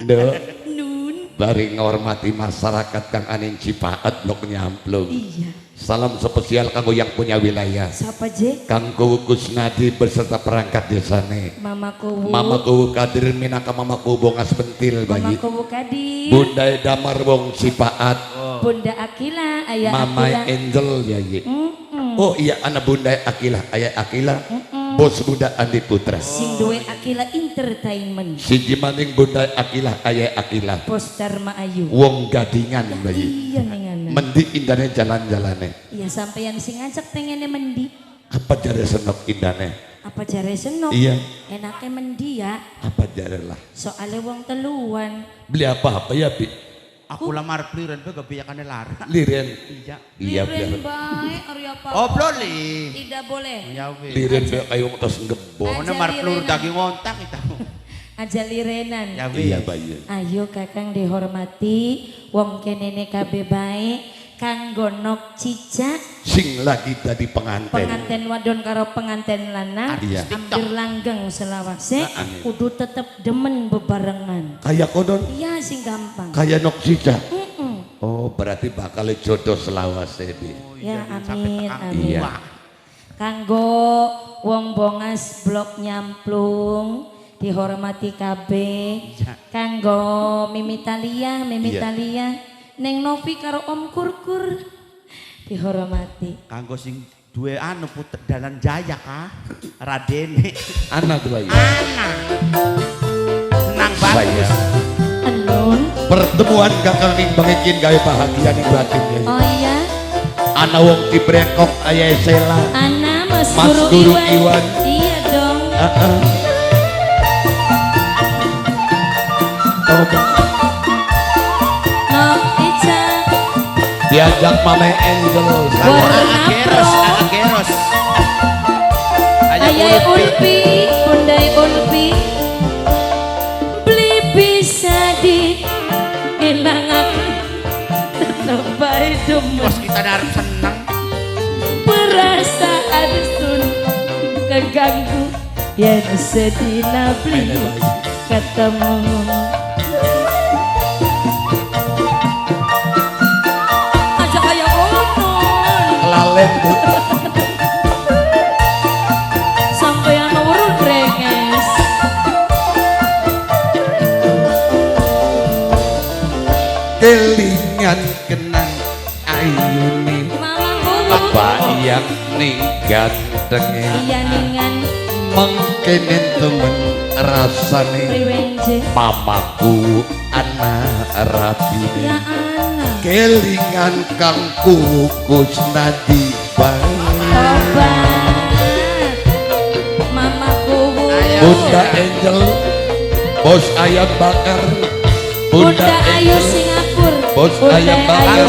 Nduk. Nun. Bari ngormati masyarakat kang aning Cipaat blok Nyamplung. Iya. Salam spesial kanggo yang punya wilayah. Siapa je? Kang Kuwu Kusnadi beserta perangkat desane. Mama Kuwu. Mama Kuwu Kadir minangka Mama Kuwu Bongas Pentil bayi. Mama Kuwu Kadir. Bunda Damar Wong Cipaat. Oh. Bunda Akila, ayah Mama Akila. Angel ya ye. Mm -mm. Oh iya anak Bunda Akila, ayah Akila. Mm -mm. Bos Bunda Andi Putra. Sing duwe Akila Entertainment. Siji maning Bunda Akila, ayah Akila. Bos Dharma Ayu. Wong Gadingan bayi. Iya nengana. Mendi indane jalan-jalane. Iya sampeyan sing ngajak pengene mendi. Apa jare senok indane? Apa jare senok? Iya. Enake mendi ya. Apa jare lah? Soale wong teluan. Beli apa-apa ya, Bi? Aku lamar liren bae gebiyakane lara. Liren. Iya. Iya liren bae ari apa? Oh, bloli. Tidak boleh. Ya wis. Liren bae kaya wong tos nggebok. Ono mar plur daging ngontak kita. Aja lirenan. Ya wis. Iya, bae. Ayo Kakang dihormati wong kenene kabeh bae kanggo nok cicak sing lagi dadi penganten. Penganten wadon karo penganten lanang hampir langgeng selawase kudu tetep demen bebarengan. Kaya konon? Iya sing gampang. Kaya nok cicak. Oh, berarti bakal jodoh selawase bi. Oh, ya amin amin. Iya. Kanggo wong Bongas blok Nyamplung dihormati kabeh. Kanggo Mimi Thalia, Mimi Thalia. Neng Novi karo Om Kurkur dihormati. Kanggo sing duwe anu Puter Danan Jaya kah? Radene. Ana tuh ya. Ana. Senang bagus. Enun. Pertemuan kakang ning bengikin gawe bahagia ning batin ya. Oh iya. Ana wong Cibrekok aya Sela. Ana Mas Guru Iwan. Iya dong. Heeh. Diajak Mame Angel. Geros, geros. Ayah Ulpi, Bundai Ulpi, beli bisa di ilangak tetep bae demen. Bos kita arep seneng. Perasaan sun keganggu yen sedina beli ketemu. Sampai yang urut renges. Kelingan kenang ayune apa yang ning gantenge iya ningan mengkenen temen rasane mamaku anak rabine ya anak kelingan kang Kusnadi bae tobat mamaku Bunda Angel bos ayam bakar Bunda Ayu Singapura bos ayam bakar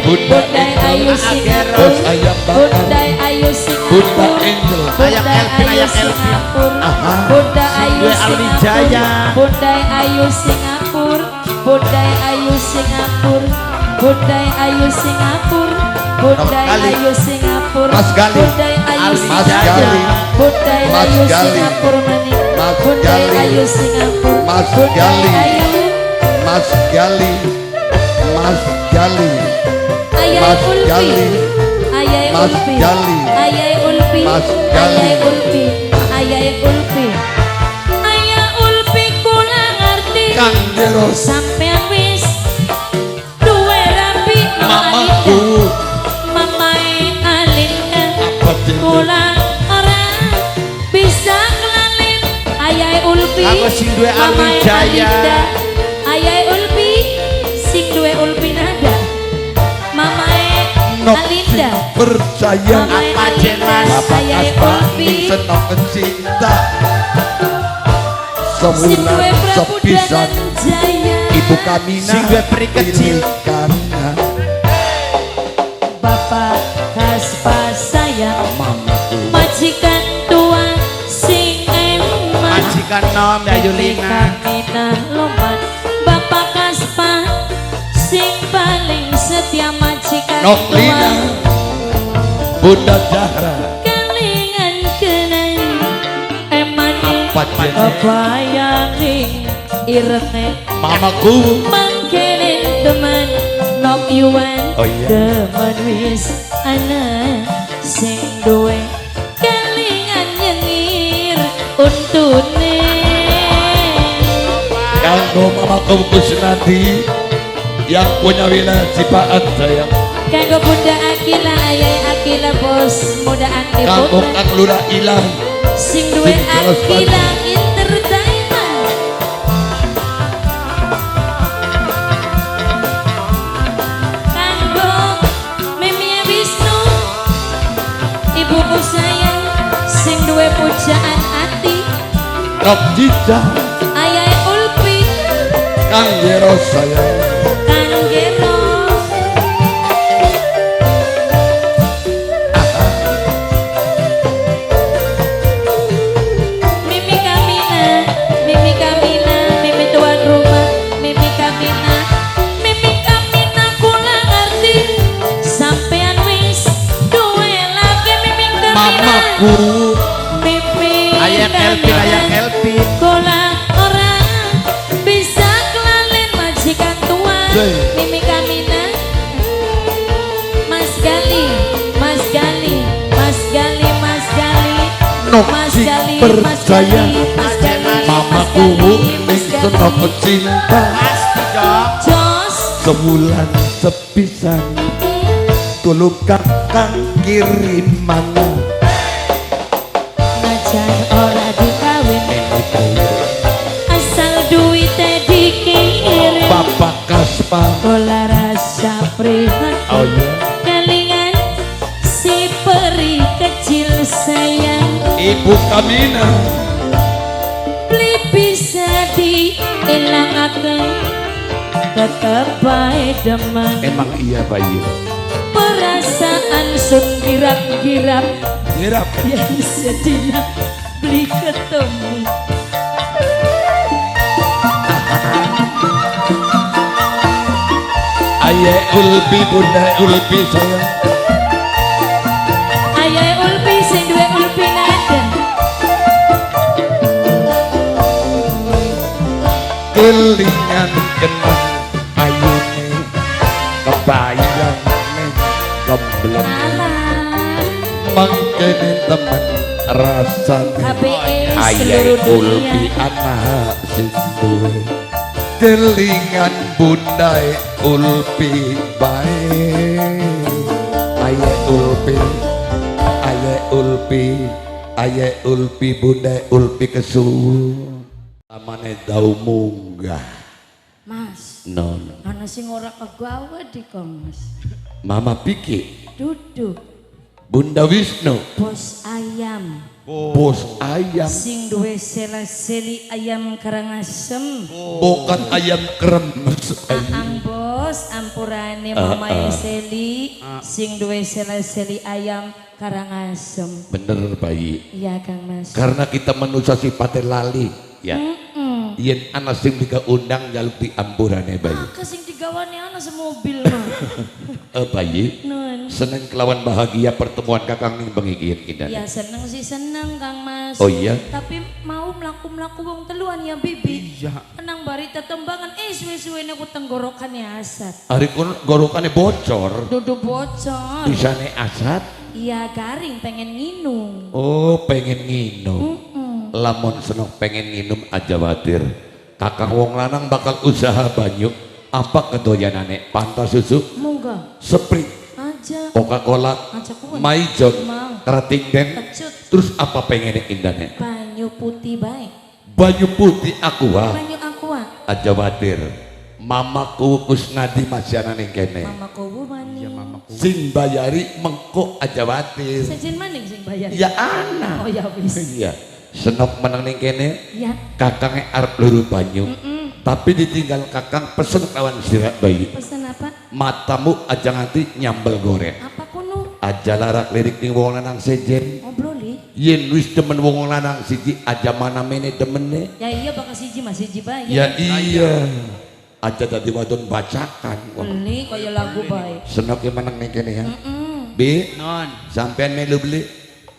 Bunda Ayu Singapura bos ayam bakar Bunda Ayu Singapura Bunda Angel Bunda Ayu Singapura Bunda Ayu Singapura Bunda Ayu Singapura Bunda Ayu Singapura Bunda Ayu Singapura Bunda Ayu Singapura Bunda Ayu Singapura Bunda Ayu Singapura maning Bunda Ayu Singapura Mas Gali Mas Gali Mas Gali Ayah Ulfi Ayah Ulfi Ayah Ulfi Ayah Ulfi Ayah Ulfi Ayah Ulfi kula ngerti Kang Deros sampean wis duwe rapi mamaku mamae Alinda kula ora bisa ngelalen Ayah Ulfi aku sing duwe Alwijaya Ayah Ulfi sing duwe Ulfi nada mamae Nok Alinda percaya Mama Apa jelas Bapak Ayah Kaspa Ulfi senok cinta sing duwe sebulan Prabu sepisan Dananjaya Ibu Kamina Sing duwe peri kecil. karena Bapak Kaspa sayang mamaku majikan tua sing eman Majikan nom ya Yulina. Kamina loman Bapak Kaspa sing paling setia majikan Nok tua Lina Bunda Zahra kelingan kenang emane apa jenenge kebayang irenge mamaku mangkene teman nok yuan Oh iya. teman wis ana sing duwe kelingan nyengir untune kanggo mamaku Kusnadi yang punya wilayah Cipaat sayang kanggo Bunda Akila ayah Akila bos muda Andi kanggo Putra Kang Lurah Ilang sing duwe sing jelas Akila Entertainment kanggo Mimi Wisnu ibuku sayang sing duwe pujaan ati Nok Cica ayah Ulfi Kang Jero sayang Kang Gero Mimi Kamina, Mimi Kamina, Mimi tuan rumah, Mimi Kamina, Mimi Kamina kula ngerti sampean wis duwe lagi Mimi Kamina. mamaku Mimi Ayah Kelvin, Kamina. ayah Kelvin. Kula ora bisa kelalen majikan tua. Jai. Mimi Kamina. Mas Gali, Mas Gali, Mas Gali, Mas Gali. Nok Mas sing Gali, Mas percaya Gali, Mas Gali, Mas mamaku Gali, ning Mas Gali. senok cinta Pasti dong. Jos, sebulan sepisan tulung kakang kirim mana najan ora dikawin, asal duwite dikirim. Bapak Kaspa Kula rasa prihatin. oh iya Kelingan si peri kecil sayang Ibu Kamina beli bisa diilangaken tetep bae demen emang iya bayi perasaan sun girap-girap Girap yang sedina beli ketemu Aye Ulbi Bunda Ulbi sayang ayah Ulpi sing duwe Ulpi nada kelingan kenang ayune kebayang ning gembleng alah mangkene temen rasane KBE Ayah seluruh Ulbi dunia anak sing duwe kelingan bundai Ulbi bae Ayah Ulbi Ayah Ulbi Ayah Ulbi bundai Ulbi kesuwun amane dau munggah Mas non ana sing ora kegawe di Mas Mama Piki duduk Bunda Wisnu bos ayam bos ayam sing duwe sela-seli ayam Karangasem bukan ayam kremes Aang bos ampurane mamae Seli sing duwe sela-seli ayam Karangasem bener bayi iya Kang Mas karena kita manusia sifatnya lali ya yen ana sing undang jaluk diampurane bayi ah sing digawane ana semobil mah bayi nun seneng kelawan bahagia pertemuan kakang ning bengi kiyen kindan ya seneng sih seneng Kang Mas oh iya tapi mau mlaku-mlaku wong teluan ya Bibi Iya. tenang bari tetembangan suwe-suwene ku tenggorokane asat hari kono gorokane bocor duduk bocor bisane asat iya garing pengen nginum oh pengen nginum lamun seneng pengen nginum aja watir kakang wong lanang bakal usaha banyu apa kedoyanane pantas susu monggo Sprite aja Coca-Cola aja kuwe Maijon Mau. kerating den kecut terus apa pengen indane banyu putih baik banyu putih aqua banyu aqua aja watir Mamaku Kusnadi masih ana ning kene. Mamaku maning. Iya mamaku. Sing bayari mengko aja watir. Sejen maning sing bayari. Ya ana. Oh ya wis. Iya. Senok menang ning kene. Iya. Kakange arep luru banyu. Tapi ditinggal kakang pesen kawan sira bayi. Pesen apa? Matamu aja nganti nyambel goreng. Apa kuno? Aja larak lirik ning wong lanang sejen. Ngobroli. Yen wis demen wong lanang siji aja mana mene demene. Ya iya bakal siji mas siji bae. Ya iya. Aja dadi wadon bacakan. Beli kaya lagu bae. Senok meneng ning kene ya. Bi. Non. Sampean melu beli?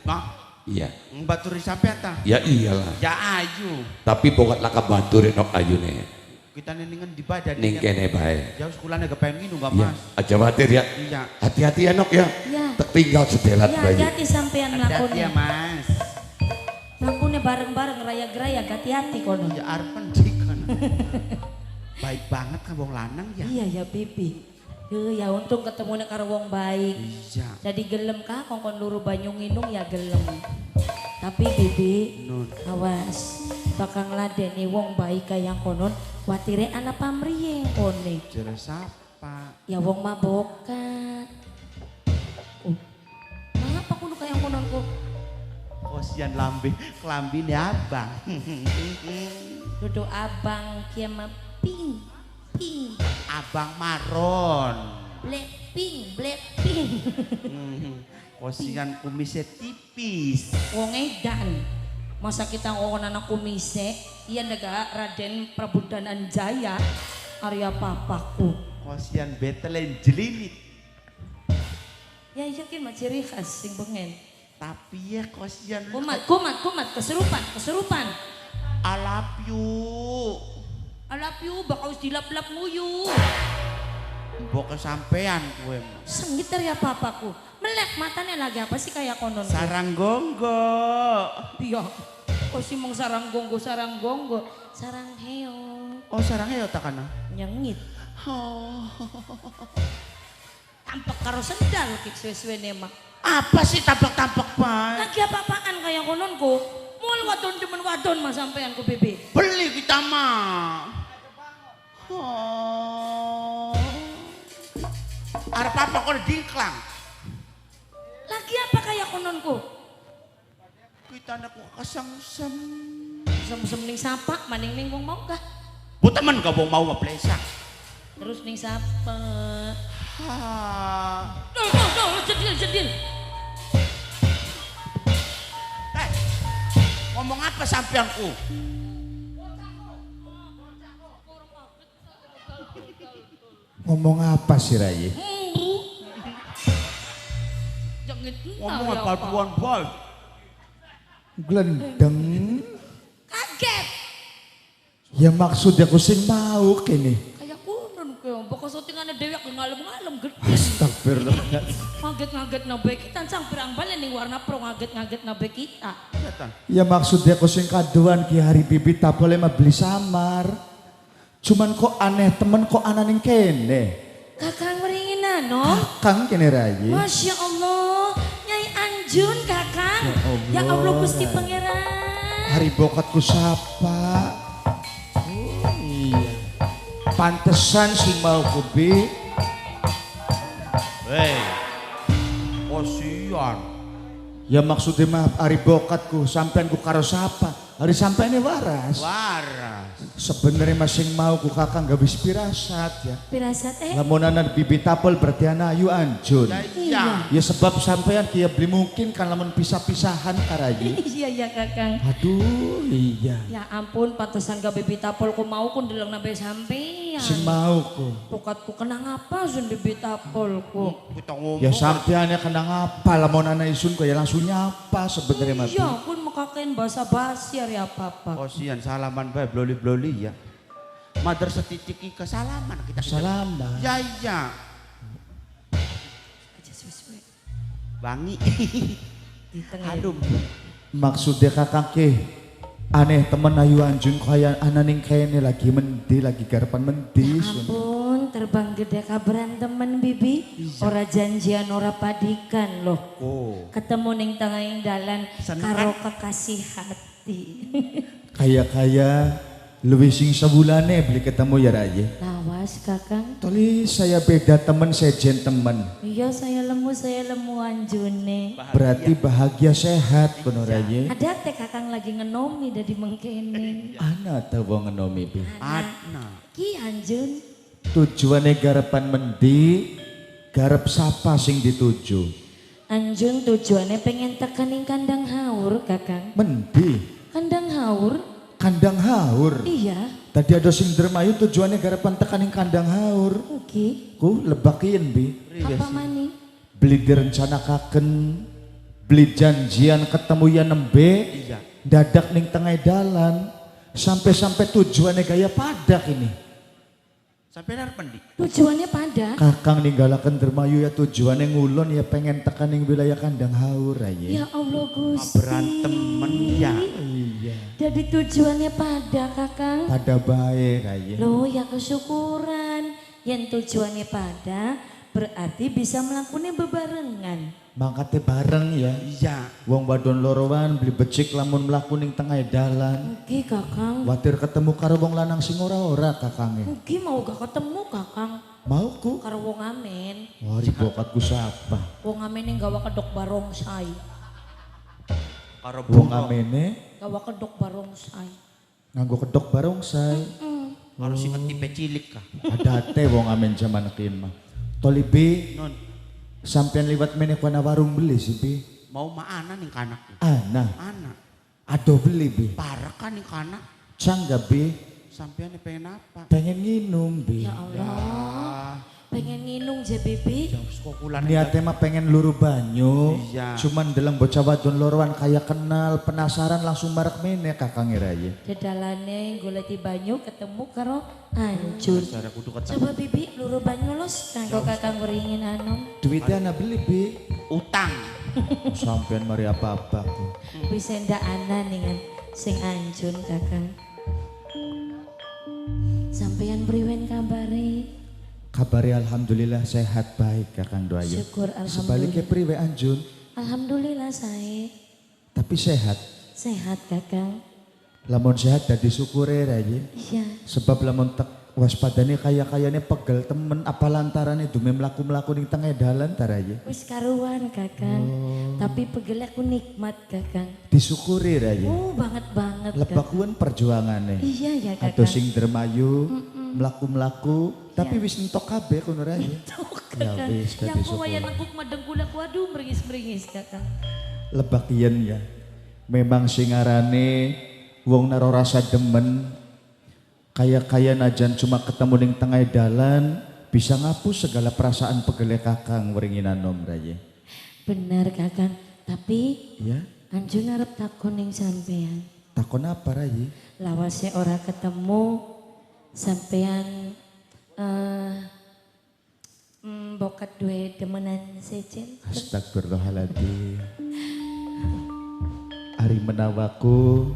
Mak. Iya. Baturi sampean ta? Ya iyalah. Ya ayu. Tapi bokat laka baturi nok ayune. Kita neningan di badan. Ning kene bae. Jauh sekolahnya kepengen minum enggak Mas? Aja khawatir ya. Iya. Hati-hati ya nok ya. Iya. Tertinggal sedelat ya, bae. Hati-hati sampean mlakune. Hati-hati ya Mas. Mlakune bareng-bareng raya-raya hati-hati kono. Ya arep endi kono. Baik banget kan wong lanang ya. Iya ya Bibi. Ya untung ketemunya karo wong baik. Iya. Jadi gelem kah kongkon luru banyu nginung ya gelem. Tapi Bibi, Nun. Awas bakal ngladeni wong baik kaya konon watire ana pamriye kone. Jere sapa? Ya wong mabokan. Oh. Ngapa kudu kaya konon ku? Kosian lambe, klambine abang. Duduk abang kieu mah pink. Pink. Abang maron. Blackpink, blackpink. Kosian kumisnya tipis. Wong edan. Masa kita ngomong anak kumise, iya nega Raden Prabu Dananjaya, Arya papaku. Kosian betelen jelinit. Ya yakin mah ciri khas sing bengen. Tapi ya kosian. Kumat, kumat, kumat, keserupan, keserupan. I love you. I love you, bakal dilap-lap nguyu. Mbok kesampean kowe. Sengit ya papaku. Melek matanya lagi apa sih kayak konon? Sarang gonggo. Iya. Kok sih mong sarang gonggo, sarang gonggo. Sarang heo. Oh, sarang heo tak kana? Nyengit. Oh. Tampak karo sendal kik suwe-suwe mah. Apa sih tampak-tampak, Pak? Lagi apa-apaan kayak kononku? Mul wadon demen wadon mas sampean ku Bibi. Beli kita mah. Oh. Arep apa kok dingklang? Lagi apa kayak kononku? Kita nak kesengsem. Kesengsem ning sapa maning ning wong mau kah? Bu temen gak wong mau meplesak. Terus ning sapa? Ha. Duh, duh, duh, jedil, jedil. Eh, ngomong apa sampeanku? Ngomong apa sih Rai? Ngomong apa buan boy? Glendeng. Kaget. Ya maksudnya aku sing mau kene. Kayak konon kowe, pokok syutingane dhewe aku ngalem-ngalem gede. Astagfirullah. Ngaget-ngaget nabe kita sang pirang balen ning warna pro ngaget-ngaget nabe kita. Ya maksudnya aku sing kaduan ki hari Bibi tak boleh mah beli samar. Cuman kok aneh temen kok ana ning kene. Kakang wringin no? Kakang kene Rai. Masya Allah, Nyai Anjun kakang. Ya Allah, ya Allah Gusti Pangeran. Hari bokatku sapa? Oh iya. Pantesan sing mau kubi. Hei. Kosian. Ya maksudnya maaf hari bokatku sampean ku karo sapa? Hari sampean ini waras. Waras. Sebenarnya masing mau ku kakang gak bisa pirasat ya. Pirasat eh? Lamun ana Bibi Tapel berarti ana Ayu Anjun. Ya iya. Ya sebab sampean kia beli mungkin kan lamun pisah-pisahan karayi. Iya iya kakang. Aduh iya. Ya ampun pantesan gak Bibi Tapel ku mau ku ndeleng nabe sampean. Sing mau ku. Bokatku kenang apa sun Bibi Tapel ku? Kita ngomong. Ya sampeannya kenang apa lamun ana isun ku ya langsung nyapa sebenarnya mati. Iya kun mekaken basa-basi hari apa-apa. Kosian salaman bae bloli-bloli ya. Mother setitik kesalaman kita. Salaman. Ya iya. Aja suwe-suwe. Wangi. Di tengah. Harum. Maksudnya kakang ke aneh temen Ayu Anjun kaya ana ning kene lagi mendi lagi garapan mendi. Ya ampun terbang gede kabaran temen Bibi. Ora janjian ora padikan loh. Oh. Ketemu ning tengahing dalan Seneng karo kan? kekasih hati. Kaya-kaya Luwih sing sebulane beli ketemu ya Rayi. Lawas Kakang. Toli saya beda temen sejen temen. Iya saya lemu Anjune. Bahagia. Berarti bahagia sehat kono Rayi. Ada teh Kakang lagi ngenomi dari mengkene. Ana ta wong ngenomi bi. Ana. Ki Anjun. Tujuane garepan mendi, garep sapa sing dituju? Anjun tujuannya pengen tekaning kandang haur Kakang. Mendi. Kandang haur. Kandang haur. Iya. Tadi ada sing Dermayu tujuannya garapan tekaning kandang haur. Oke. Ku lebakin bi. Apa maning? Beli direncanakaken, beli janjian ketemu ya nembe. Iya. Dadak ning tengah dalan, sampai-sampai tujuannya gaya padak ini. Sampai arep endi? Tujuannya padak. Kakang ninggalaken Dermayu ya tujuannya ngulon ya pengen tekaning wilayah kandang haur aja. Ya Allah Gusti. Berantem ya. Iya. Jadi tujuannya pada Kakang. Pada baik aja. Loh ya kesyukuran. Yang tujuannya pada berarti bisa melakukannya bebarengan. Mangkate bareng ya. Iya. Wong wadon lorowan beli becik lamun mlaku ning tengah dalan. Oke Kakang. Watir ketemu karo wong lanang sing ora-ora Kakange. Oke mau gak ketemu Kakang. Mau ku? Karo wong amen. Wah ribokatku siapa? Wong amen yang gawa kedok barongsai. Karo wong amene gawa kedok barongsai. Nganggo kedok barongsai. Karo sing ketipe cilik kah? Adate wong amen jaman kin mah. Tolibi non. Sampean liwat meneh kana warung beli sih bi. Mau ma ana ning kanak. Ana. Ana. Aduh beli bi. Parek kan ning kanak. Cangga bi. Sampean pengen apa? Pengen nginum bi. Ya Allah. Pengen nginum je bibi. Niate mah pengen luru banyu. Iya. Cuman deleng bocah wadon loroan kayak kenal, penasaran langsung marek meneh Kakang Rayi. Dedalane goleki banyu ketemu karo Anjun. Coba bibi luru banyu los kanggo Kakang weringin anom. Duitnya ana beli bi. Utang. Sampean mari apa-apa ku. Wis endak ana ningan sing Anjun Kakang. Sampean priwen kabare? Kabari alhamdulillah sehat baik Kakang Doayu. Syukur alhamdulillah. Sebaliknya priwe Anjun? Alhamdulillah sae. Tapi sehat? Sehat Kakang. Lamun sehat dadi syukure Rayi. Iya. Sebab lamun tek waspadane kaya-kayane pegel temen apa lantarane dume mlaku-mlaku ning tengah dalan ta Rayi. Wis karuan Kakang. Oh. Tapi pegel aku nikmat Kakang. Disyukuri Rayi. Oh banget banget. Lebakuan perjuangane. Iya ya Kakang. Atau sing Dermayu mlaku-mlaku tapi wis entok kabeh kono Rayi. Entok Kakang. Ya wis yang kuwaya nengkuk madengkul aku aduh meringis-meringis Kakang. Lebakian ya. Memang sing arane wong naro rasa demen kaya-kaya najan cuma ketemu ning tengah dalan bisa ngapus segala perasaan pegele Kakang weringin anom Rayi. Bener Kakang, tapi ya Anjun arep takon ning sampean. Takon apa Rayi? Lawase ora ketemu sampean bokat duwe demenan sejen. Astagfirullahaladzim. Ari menawaku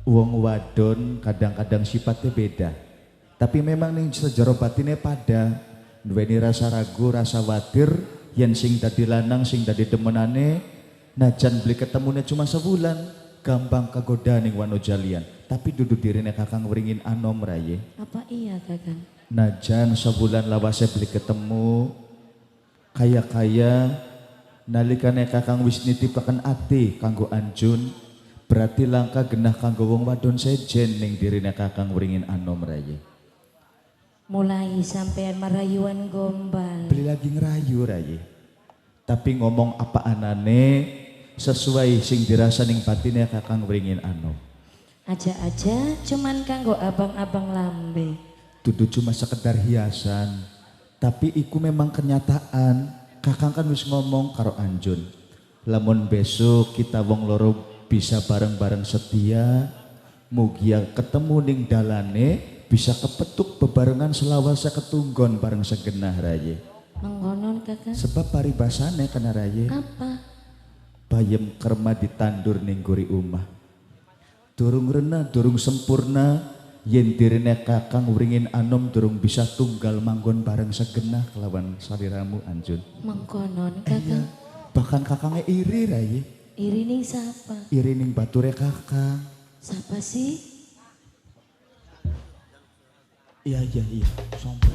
wong wadon kadang-kadang sifatnya beda. Tapi memang ning sejero batine pada duweni rasa ragu, rasa watir yen sing dadi lanang sing dadi demenane najan beli ketemune cuma sebulan gampang kagoda ning wanojalian. Tapi dudu dirine Kakang weringin anom Rayi. Apa iya Kakang? Najan sebulan lawase beli ketemu kaya-kaya nalikane Kakang wis nitipaken ati kanggo Anjun berarti langka genah kanggo wong wadon sejen ning dirine Kakang weringin anom Rayi. Mulai sampean marayuan gombal. Beli lagi ngerayu Rayi. Tapi ngomong apa anane sesuai sing dirasa ning batine Kakang weringin anom. Aja-aja cuman kanggo abang-abang lambe. Dudu cuma sekedar hiasan. Tapi iku memang kenyataan. Kakang kan wis ngomong karo Anjun. Lamun besok kita wong loro bisa bareng-bareng setia, mugia ketemu ning dalane, bisa kepetuk bebarengan selawase ketunggon bareng segenah Rayi. Mengkonon Kakang. Sebab paribasane kena Rayi. Apa? Bayem kerma ditandur ning guri umah. Durung rena, durung sempurna, yen dirine Kakang wringin anom durung bisa tunggal manggon bareng segenah kelawan saliramu Anjun. Mengkonon Kakang. Bahkan Kakangnya iri Rayi. Iri ning sapa? Iri ning bature Kakang. Siapa sih? Iya iya iya, sampai.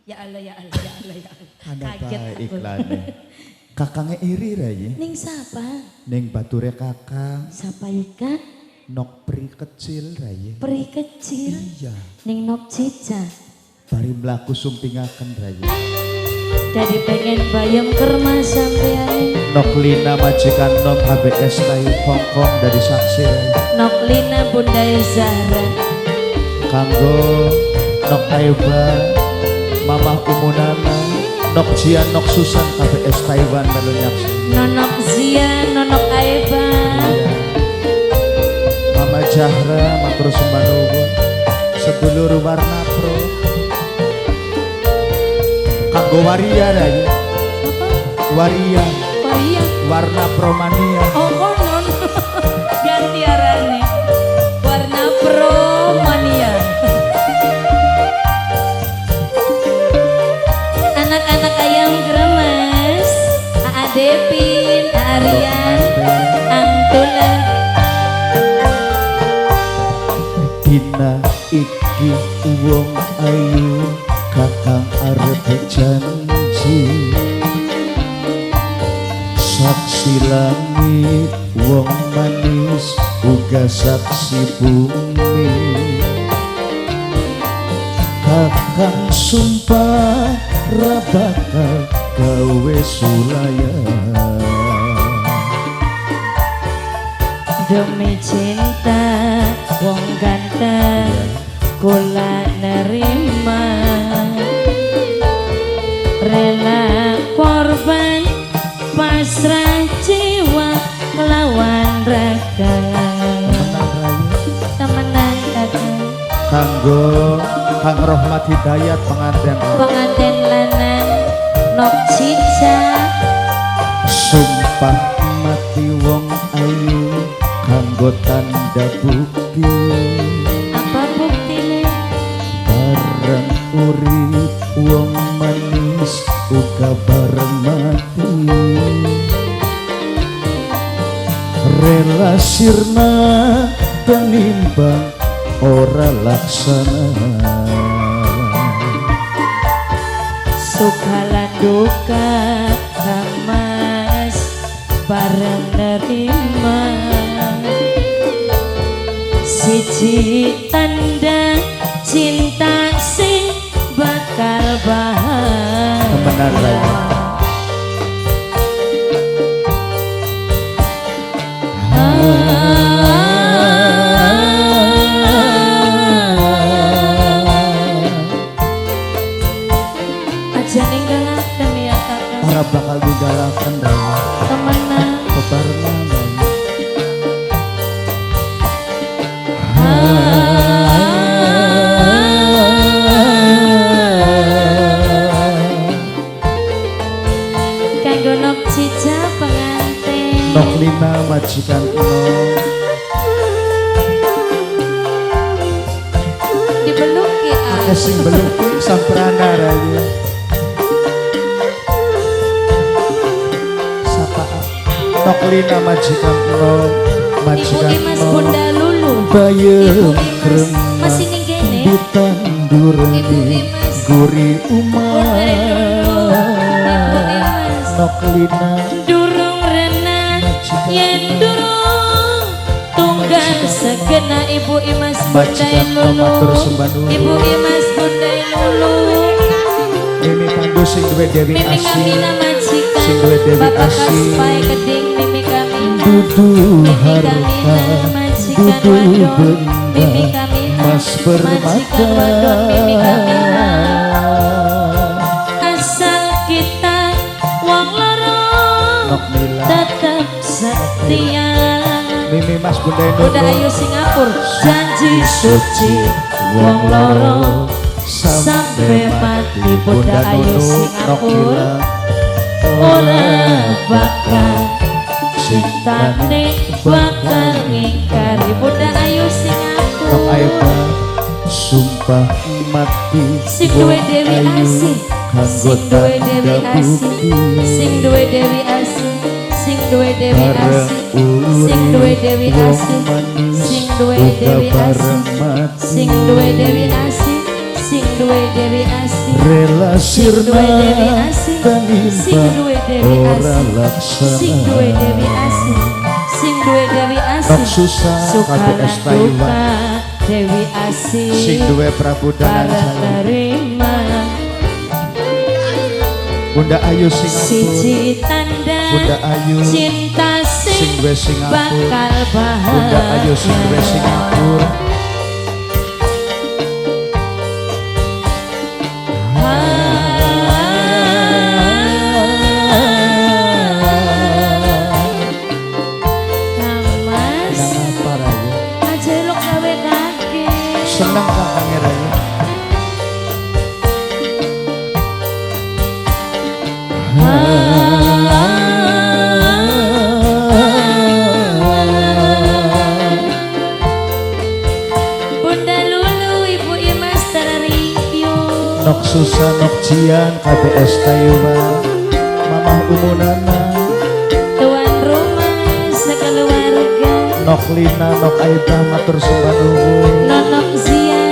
Ya Allah ya Allah ya Allah ya Allah. Kaget aku. Iklannya. Kakangnya iri rai. Ning siapa? Ning bature kakang. Siapa ika? Nok pri kecil rai. Pri kecil? Iya. Ning nok cica. Bari mlaku sumpingaken rai. Jadi pengen bayam kerma sampean. Nok Lina majikan nom HBS Tai Hongkong dari saksi rai. Nok Lina Bunda Zahra. Kanggo Nok Aiba, Mamah Umunana, Nok Jian, Nok Susan KBS Taiwan melu nyaksi. Nonok Zia, Nonok Aiba. Iya. Mama Jahra matur sembah nuwun. Sedulur Warna Pro. Kanggo waria rai. Apa? Waria. Waria. Warna Promania. Oh konon. Ganti arane. Warna Promania. Anak-anak ayam kremes, Aa Devin, Aryan, Antula. Dina iki wong ayu kakang arep janji. Saksi langit wong manis uga saksi bumi. Kakang sumpah ra bakal gawe sulaya. Demi cinta wong ganteng kula nerima. Rela korban pasrah jiwa melawan raga. Temenan kakang. Kanggo Kang Rohmat Hidayat pengantin. Pengantin lanang Nok Cica. Sumpah mati wong ayu kanggo tanda bukti. Apa buktine? Bareng urip wong manis uga bareng mati. Rela sirna tenimbang ora laksana. Suka lan duka Kang Mas bareng nerima. Siji tanda cinta sing bakal bahagia. Temenan rai. Aja ninggalaken ya kakak. Ora bakal ninggalaken rai. Temenan. Bebarengan rai. Kanggo Nok Cica pengantin. Nok Lina majikan enom. Dibeluki ah. Akeh sing beluki samprana rai. Sapa Nok Lina majikan enom, majikan Ibu Imas Bunda Lulu. Bayem Ibu Imas kremes masih ning kene. Ditandurne Ibu Imas guri umah. Bunda Lulu. Ibu Imas Nok Lina durung rena yen durung tunggal segena. Ibu Imas Bunda Majikan Lulu. matur sembah nuwun. Ibu Imas Bunda Lulu. Mimi Pandu sing duwe Dewi Mimi Asih. Kamina majikan. Sing duwe Dewi Bapak Asih. Kaspai Keding Mimi Kamina. Dudu Mimi harta, Kamina majikan dudu wadon. Mimi benda, Kamina mas majikan permata. wadon. Mimi Kamina. Asal kita wong loro Nok Mila, tetep setia. Mimi Mas Bunda Bunda Nunu. Ayu Singapura janji suci wong loro sampai mati. Bunda Ayu Singapura ora bakal cintane bakal ngingkari. Bunda Ayu Nok Singapura Aiba sumpah mati sing duwe wong Dewi ayu Asih, kanggo sing duwe Dewi tanda Asih, bukti. sing duwe Dewi Asih, sing duwe Dewi Asih, sing duwe Dewi Asih, sing duwe Dewi Asih, sing duwe Dewi Asih, sing duwe Dewi Asih, rela sing duwe sirna Dewi Asih, sing tenimbang duwe Dewi ora Asih, sing laksana. duwe Dewi Asih, sing duwe Dewi Nok Asih, susah suka KBS lan Taiwan duka Dewi Asih, sing duwe Prabu para Dananjaya terima. Bunda Ayu Singapura Siji tanda Bunda Ayu cinta sing sing duwe Singapura bakal Bunda Ayu sing duwe bahagia. Singapura. Mas, Nang apa Rayu? aja lo gawe kaget. Seneng kakang Rayu. Bunda Lulu, Ibu Imas Tararipio. Nok susah nok jian KBS Taiwan Mamah Umunana Tuan rumah sekeluarga. Nok Lina nok Aida matur sembah nuwun. Nonok Zia,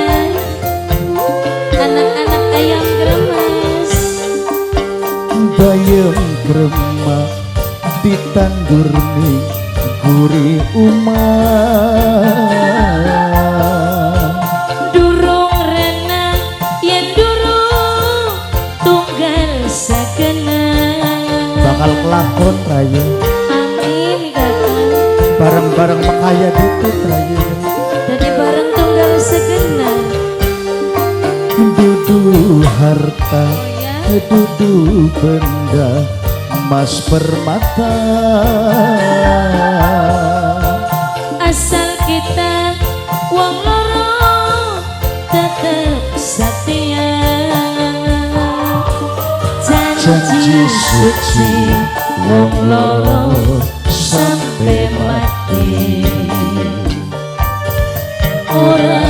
anak-anak ayam kremes. Bayem krema ditandur ning guri umah. Durung renang yen durung tunggal sakena. Bakal kelakon Rayu. Amin kakak. Bareng-bareng makaya ditut Rayu. Jadi bareng tunggal segena. Dudu harta Oh ya. dudu benda emas permata. Asal kita wong loro tetep setia. Janji Janji suci suci wong wong loro loro sampe sampe mati. mati. Ora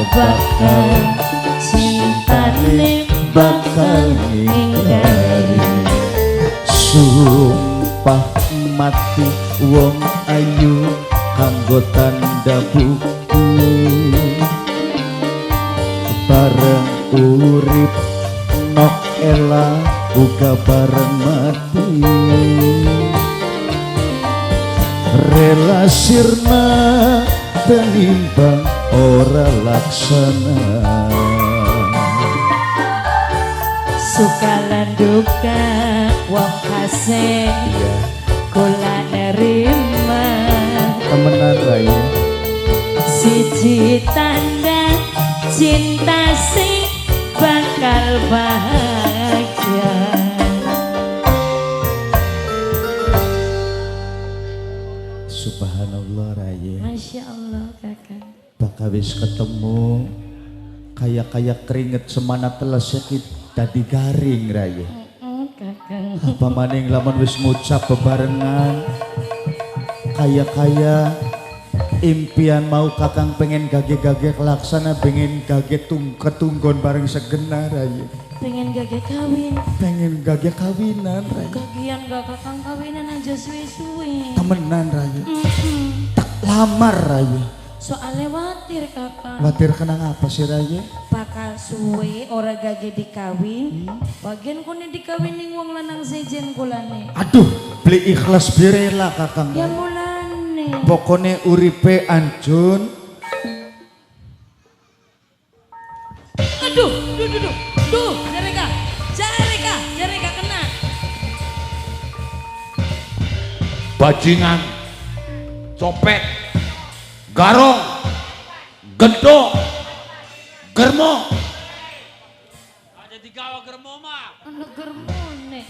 bakal cintane bakal bakal ngingkari. ngingkari. Sumpah mati wong ayu kanggo tanda bukti. Bareng urip nok ela uga bareng mati. Rela sirna tenimbang ora laksana. Suka lan duka wong kasih Iya, kula nerima. temenan Rayu. Siji tanda cinta sing bakal bahagia. Subhanallah Rayu. Masya Allah kakak. Bakal wis ketemu kaya-kaya keringet semana teles iki dadi garing Rayu. Kakak. Apa maning lamun wis ngucap bebarengan kaya-kaya impian mau kakang pengen gage-gage kelaksana pengen gage ketunggon bareng segena Rayu. Pengen gage kawin. Pengen gage kawinan Rayu. Gagian gak kakang kawinan aja suwe-suwe. Temenan Rayu. Tak lamar Rayu. Soalnya watir kakak. Watir kenang apa sih Rayu? Bakal suwe ora gage dikawin. Bagian kone dikawin ning wong lanang sejen kulane. Aduh, beli ikhlas birela kakang. Ya mulane. Pokone uripe Anjun. Aduh, duh, duh, duh, duh, jareka, jareka, jareka kena. Bajingan, copet, garong, gendong, germo. Aja digawa germo mah. Ono germone.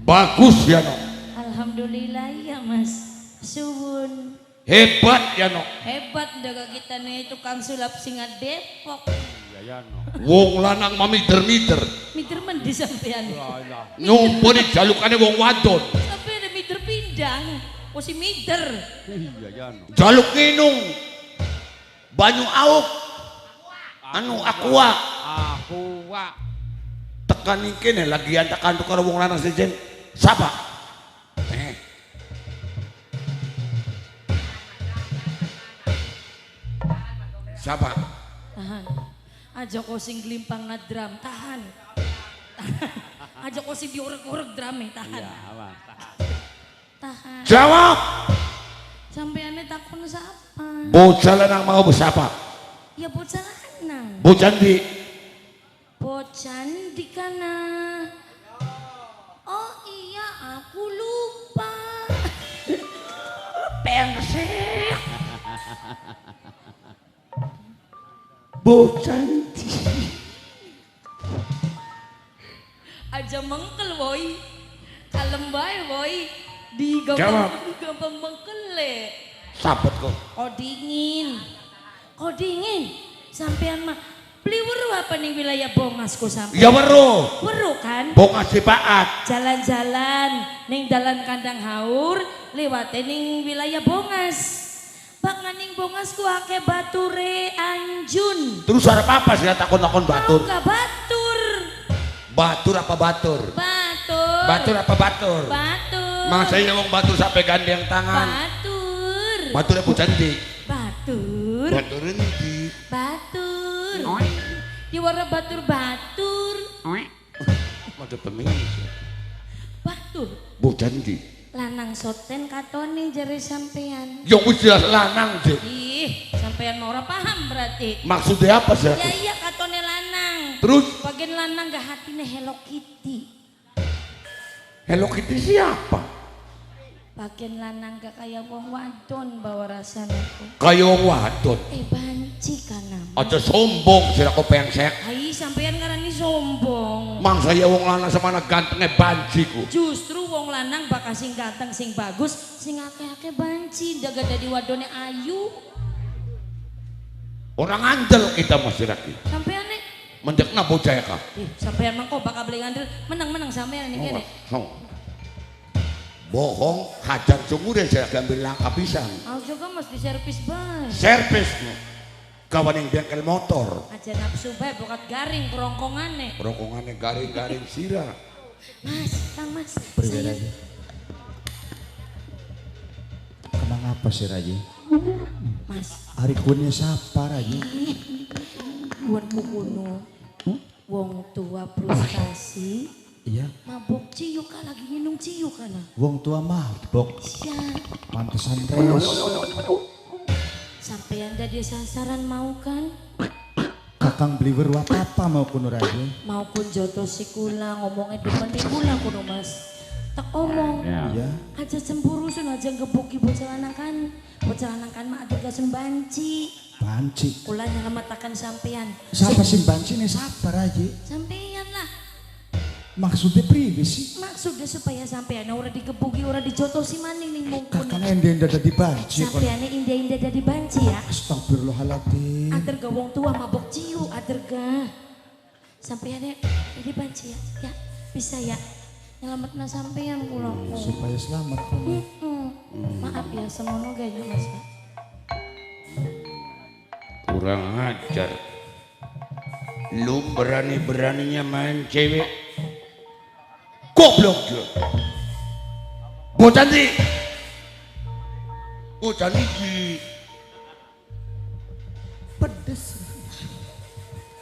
Bagus ya no, Alhamdulillah ya mas. Suwun. Hebat ya no. Hebat ndaga kita nih tukang sulap singa Depok. Iya ya no. Wong lanang mah mider-mider, Mider mendi sampean. nyumpuni jalukane wong wadon. Sampean ada mider pindang. Oh si mider. Iya ya no. Jaluk nginung, banyu auk, anu aqua. Aqua. Tekan kene lagian tekan karo wong lanang sejen. Sapa? Siapa? Tahan. Aja kok sing glimpang na drum, tahan. Aja kok sing diurek-urek drume, tahan. Iya, awas. Tahan. Jawab. Sampeane takon siapa? Bocah lanang mau siapa? Ya bocah lanang. Bocah ndi? Bocah ndi kana? Oh iya, aku lupa. Pengsek. Bocah ndi? Aja mengkel woi. Kalem bae woi. Di gampang mengkel le. Sabet kok. Kok dingin. Kok dingin. Sampean mah beli weru apa nih wilayah Bongas ku sampean? Ya weru. Weru kan? Bongas Cipaat. Jalan-jalan ning dalan Kandang Haur lewate ning wilayah Bongas. Bak ning Bongas ku akeh bature Anjun. Terus arep apa sih takon-takon batur? Mau batur. Batur apa batur? Batur. Batur apa batur? Batur. Masa iya wong batur sampai gandeng tangan. Batur. Batur apa cantik? Batur. Batur endi? Batur. Diwara batur-batur. Mada pemirsa. Batur. Bocah endi? Lanang soten katone jere sampean. Ya wis jelas lanang, Dik. Ih, sampean ora paham berarti. Maksudnya apa sih? Ya iya katone lanang. Terus bagian lanang gak hatine Hello Kitty. Hello Kitty siapa? Bagian lanang gak kaya wong wadon bawa rasane ku. Kaya wong wadon. Banci kana. Aja sombong sira kok pengsek. Hai sampean ngarani sombong. Mangsa ya wong lanang semana gantenge banci ku. Justru wong lanang bakal sing ganteng sing bagus sing akeh-akeh banci jaga dadi wadone ayu. Orang andel kita masyarakat. Sampean nek mendekna bocah ka. Ih, sampean mangko bakal beli ngandel menang-menang sampean ning kene. Bohong hajar sungure saya ambil langkah pisan. Aku juga mesti servis bae. Servis kawan yang bengkel motor. Aja nafsu bae bokat garing kerongkongane. Kerongkongane garing-garing sirah. Mas, Kang Mas. Saya... Kenang apa sih Rayi? Mas. Hari kuenya siapa Rayi? Kuan kuno. Wong tua frustasi. Iya. Mabok ciuk lagi minum ciuk kana. Wong tua mabok. Iya. Pantesan terus. Sampean dadi sasaran mau kan? Kakang beli weru apa-apa mau kuno Rayi? Mau kun joto sikula ngomongnya depan kula kuno Mas. Tak omong. Iya. Aja cemburu sun aja gebuki bocah lanang kan. Bocah lanang kan mah aja sun banci. Banci. Kula nyelamatakan sampean. Siapa sing banci nih sabar aja. Sampean lah. Maksudnya priwe sih? Maksudnya supaya sampean ora digebuki, ora dijotosi maning ning mungkun. Kakang ende-ende dadi banci kon. Sampeane inde-inde dadi banci ya. Astagfirullahaladzim. Ater ga wong tua mabok ciu, ater ga. Sampeane dadi banci ya. Ya, bisa ya. Nyelametna sampean kula. Supaya selamat kon. Maaf ya semono ga ya Mas. Kurang ajar. Lu berani-beraninya main cewek. Goblok dia. Bocah ndi? Bocah iki. Pedes.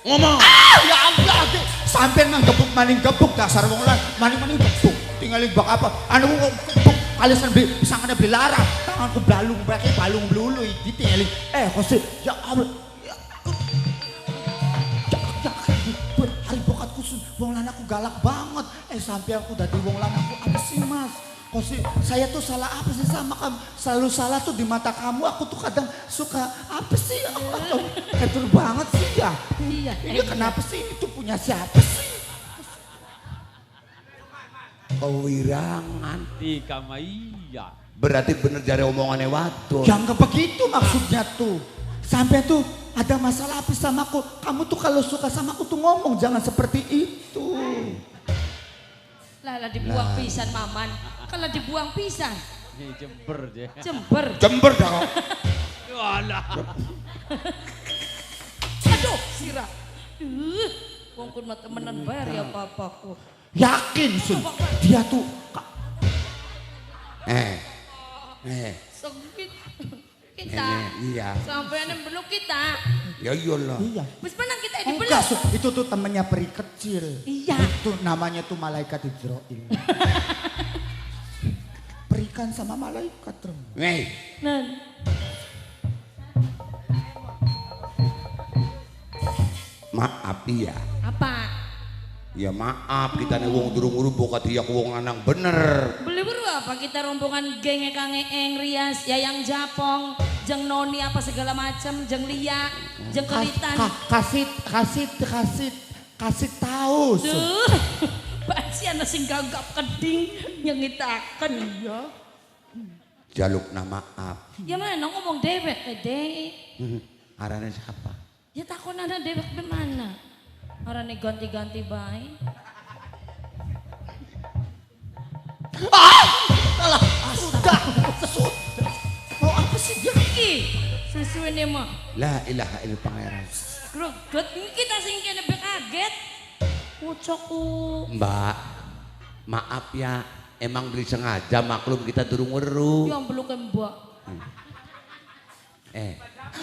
Ngomong. Ah, ya Allah, adik. Sampean mang gebuk maning gebuk dasar wong lan maning-maning gebuk. Tinggalin bak apa? Anu kok gebuk kalisan beli sangane beli larang. Tanganku blalung brake balung blulu iki tinggalin. Kok sih ya Allah. Ya, hari bokatku wong lanangku galak banget. Sampai aku dadi wong lanangku apa sih Mas? Kok sih saya tuh salah apa sih sama kamu? Selalu salah tuh di mata kamu. Aku tuh kadang suka apa sih? Ketur banget sih ya. Iya. Ini kenapa sih? Itu punya siapa sih? Kewirangan. Tiga iya. Berarti bener jare omongannya wadon. Jangan begitu maksudnya tuh. Sampai tuh ada masalah apa sama aku? Kamu tuh kalau suka sama aku tuh ngomong jangan seperti itu. Lah dibuang pisan maman. Kalau dibuang pisan. Ini jember je. Jember. Jember dah kok. Walah. Aduh, sirah. Wong kun mah temenan bayar ya papaku. Yakin Sun, dia tuh Sengit. Kita. Iya. Sampai beluk kita. Ya iyalah. Iya. Wis menang kita dibeluk. Enggak, itu tuh temennya peri kecil. Iya. Itu namanya tuh malaikat Izrail. Perikan sama malaikat, Rem. Nih. Nan. Maaf iya. Apa? Ya maaf kita nih wong durung urung bokat iya wong lanang bener. Beli buru apa kita rombongan geng Kang Eeng Rias, Yayang Japong, jeng Noni apa segala macam, jeng Lia, jeng Kelitan. Kasih tahu. Duh, pasti ana sing gagap keding nyengitaken. Iya. Jaluk nama maaf. Ya mana ngomong dewek deh. Arane siapa? Ya takon ana dewek be mana? Arane ganti-ganti bae. Ah! Salah. Sudah. Sudah. Mau apa sih dia? Iki susuene mah. La ilaha illallah pangeran. Greget kita sing kene be kaget. Ucokku. Mbak, maaf ya. Emang beli sengaja maklum kita durung weru. Yang beluke mbak.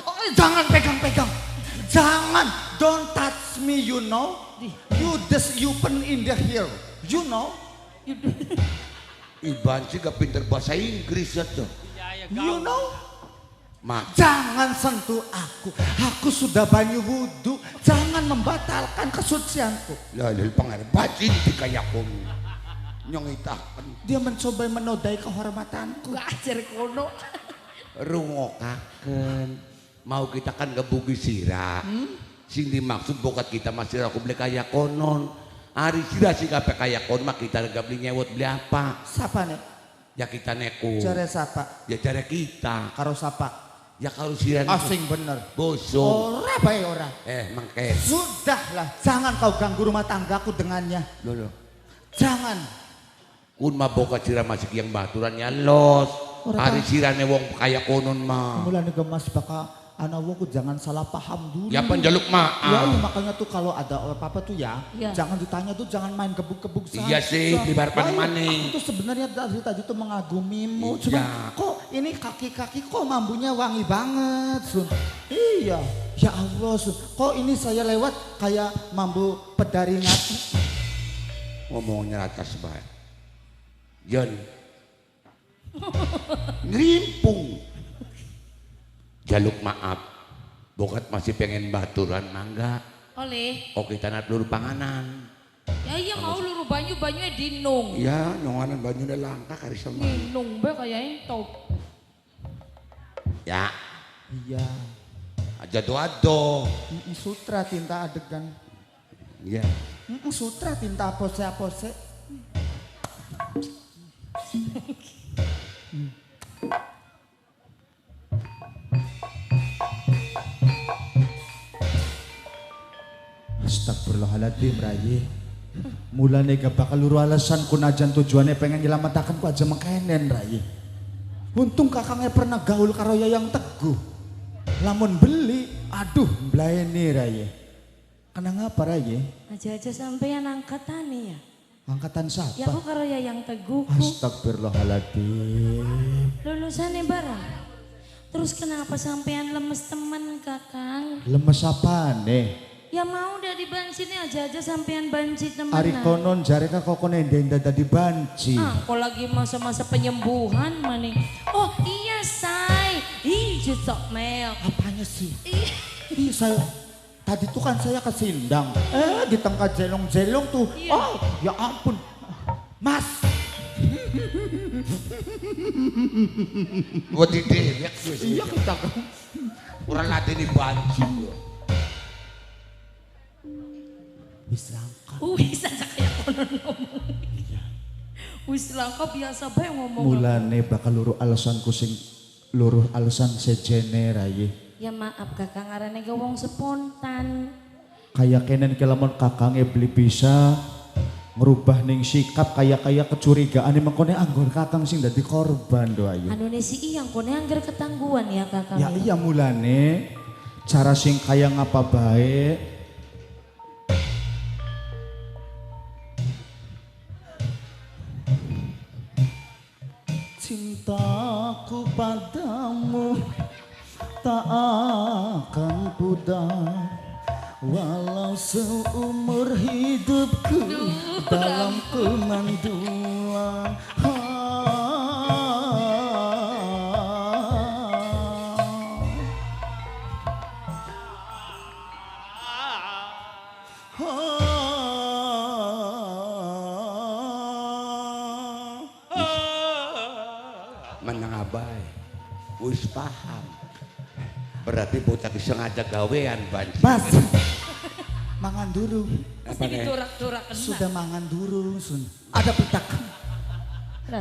Oh, jangan pegang-pegang. Jangan, don't touch me, you know. You just open in the here, you know. Iban sih gak pinter bahasa Inggris ya tuh. You know. Mak. Jangan sentuh aku. Aku sudah banyu wudu. Jangan membatalkan kesucianku. Lah, lha pangeran bajin dikayakum. Nyongitaken. Dia mencoba menodai kehormatanku. Ajar kono. Rungokaken. Mau kita kan gebugi sirah. Sing dimaksud bokat kita masih aku beli kaya konon. Ari sirah sih kape kaya konon mah kita gak beli nyewot beli apa. Siapa nih? Ya kita neku. Jare siapa? Ya jare kita. Karo siapa? Ya kalau sirah. Asing bener. Bosong. Ora bae ora. Mangke. Sudahlah, jangan kau ganggu rumah tanggaku dengannya. Loh, loh. Jangan. Kun mah bokat sirah masih yang baturannya los. Ari sirahne wong kaya konon mah. Mulane gemas baka anak wongku jangan salah paham dulu. Ya penjaluk maaf. Ya makanya tuh kalau ada apa-apa tuh ya, ya, jangan ditanya tuh, jangan main gebuk-gebuk saja. Iya sih, di bar maning. Aku tuh sebenarnya dari tadi tuh mengagumimu. Iya. Cuma kok ini kaki-kaki kok mambunya wangi banget, Sun. Iya, ya Allah, Sun. Kok ini saya lewat kayak mambu pedaringan. Ngomongnya atas baik. Jon. Ngerimpung. Jaluk maaf, bokat masih pengen baturan mangga. Oleh. Oh kita nak luru panganan. Ya iya mau luru banyu, banyunya dinung. Iya, nyonganan banyunya langka kari sama. Dinung be kayaknya top. Ya. Iya. Aja do-ado. Sutra tinta adegan. Iya. Sutra tinta pose-pose. Astagfirullahaladzim Rayi. Mulane gak bakal luru alasan kunajan tujuannya pengen nyelamatakan ku aja mengkenen Rayi. Untung kakangnya pernah gaul karo Yayang Teguh. Lamun beli, aduh mblaeni Rayi. Kenang apa Rayi? Aja-aja sampean angkatan ya. Angkatan siapa? Ya aku karo Yayang Teguh. Astagfirullahaladzim. Lulusannya barang. Terus kenapa sampean lemes temen kakang? Lemes apa nih? Ya mau dari banci nih aja-aja sampean banci temenan. Ari konon jare kok kono enda dadi banci. Ah, kok lagi masa-masa penyembuhan maning. Oh iya say, ih jejak mel. Apanya sih? Ih saya tadi tuh kan saya kesindang. Di tengah jelong-jelong tuh. Iya. Oh ya ampun. Mas. Wedi dewek wis. Iya kita kan. Ora latih banci. Wis langka. Wis aja kayak kono ngomong. Iya. Wis langka biasa bae ngomong. Mulane bakal luru alasanku sing luru alasan sejene Rayi. Ya maaf kakang arane ge wong spontan. Kaya kenen ke lamun kakange beli bisa ngerubah ning sikap kaya-kaya kecurigaan mengkone anggon kakang sing dadi korban do ayu. Anune si iyang kone angger ketangguhan ya kakang. Ya iya mulane cara sing kaya ngapa bae cintaku padamu tak akan pudar, walau seumur hidupku dalam kemandulan. Menang abai, wis paham. Berarti bocah sengaja gawean banci. Mas, mangan durung. Diturak-turak. Sudah mangan durung, sun. Ada petak.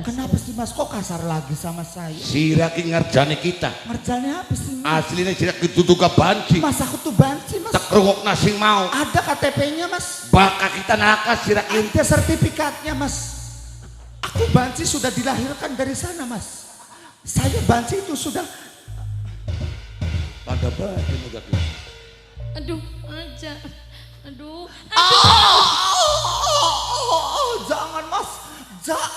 Kenapa sih mas kok kasar lagi sama saya? Sira ki ngerjane kita. Ngerjane apa sih mas? Aslinya sira ki dudu ka banci. Mas aku tuh banci mas. Tak rungokna sing mau. Ada KTP-nya mas. Baka kita naka sira ki. Ada sertifikatnya mas. Aku banci sudah dilahirkan dari sana mas. Saya banci itu sudah. Pada batin udah. Aduh, aja. Aduh. Aduh. Jangan mas. Jangan.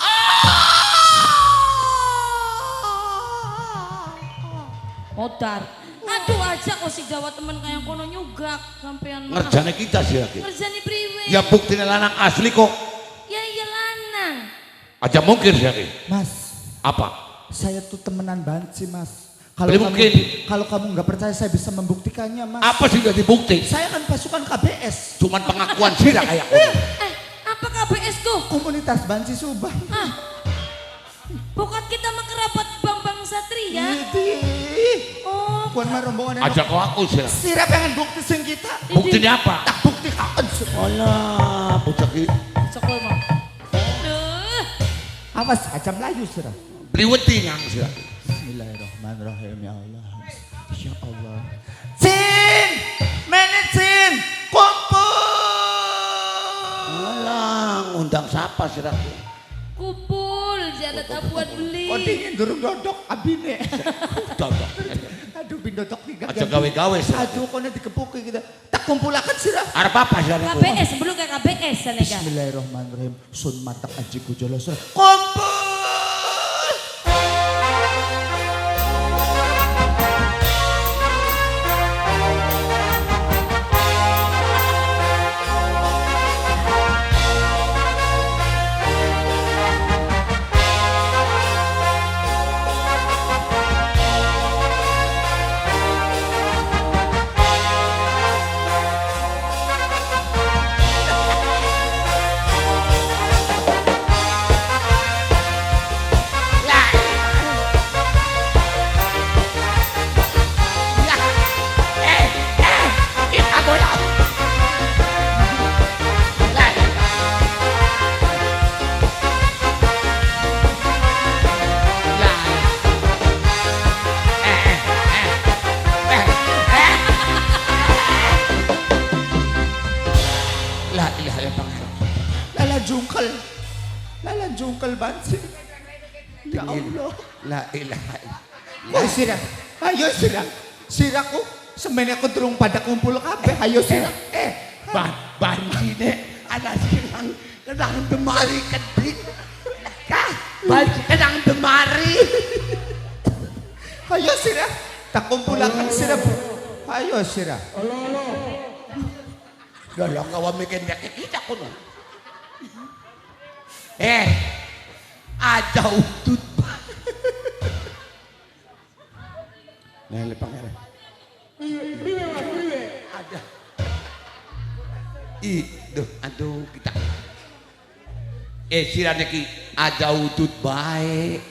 Modar. Aduh aja kok si Jawa temen kayak kono nyugak sampean. Ngerjane kita sih lagi. Ngerjane priwe. Ya buktinya lanang asli kok. Ya iya lanang. Aja mungkin sih lagi. Mas. Apa? Saya tuh temenan banci mas. Kalau kamu nggak percaya saya bisa membuktikannya mas. Apa sih udah dibukti? Saya kan pasukan KBS. Cuman pengakuan sih lah kayak. Apa KBS tuh? Komunitas Banci Subang. Ah, bukan kita mah kerabat Bambang Satria. Oh. Bukan mah rombongan. Aja kok aku sih. Sira pengen bukti sing kita. Buktinya apa? Tak buktikan. Alah, bocah ki. Cokol mah. Duh. Awas aja melayu sira. Beli wedi nang sira. Bismillahirrahmanirrahim ya Allah. Ya Allah. Cin, mene cin, kumpul. Alah, ngundang siapa sih aku? Kumpul, jalan abuan beli. Kok dingin durung dodok abine. Dodok. Aduh bin dodok tiga. Aja gawe-gawe sih. Aduh kono dikepuki kita. Tak kumpulakan sirah. Arep apa sih? KBS belum ke KBS sanega. Bismillahirrahmanirrahim. Sun matak aji gujolo sirah. Kumpul. Jungkel banci. Ya Allah. La ilaha illallah. Sira. Ayo sira. Siraku semene aku durung pada kumpul kabeh. Ayo sira. Bancine ana sirang kenang demari kedik. Kah, banci kenang demari. Ayo sira. Tak kumpulaken sira. Ayo sira. Lha kawa mikir nek kita kono. Aja udut. Lele pangeran. Ada. Ih, duh, aduh kita. Sirane ki aja udut bae.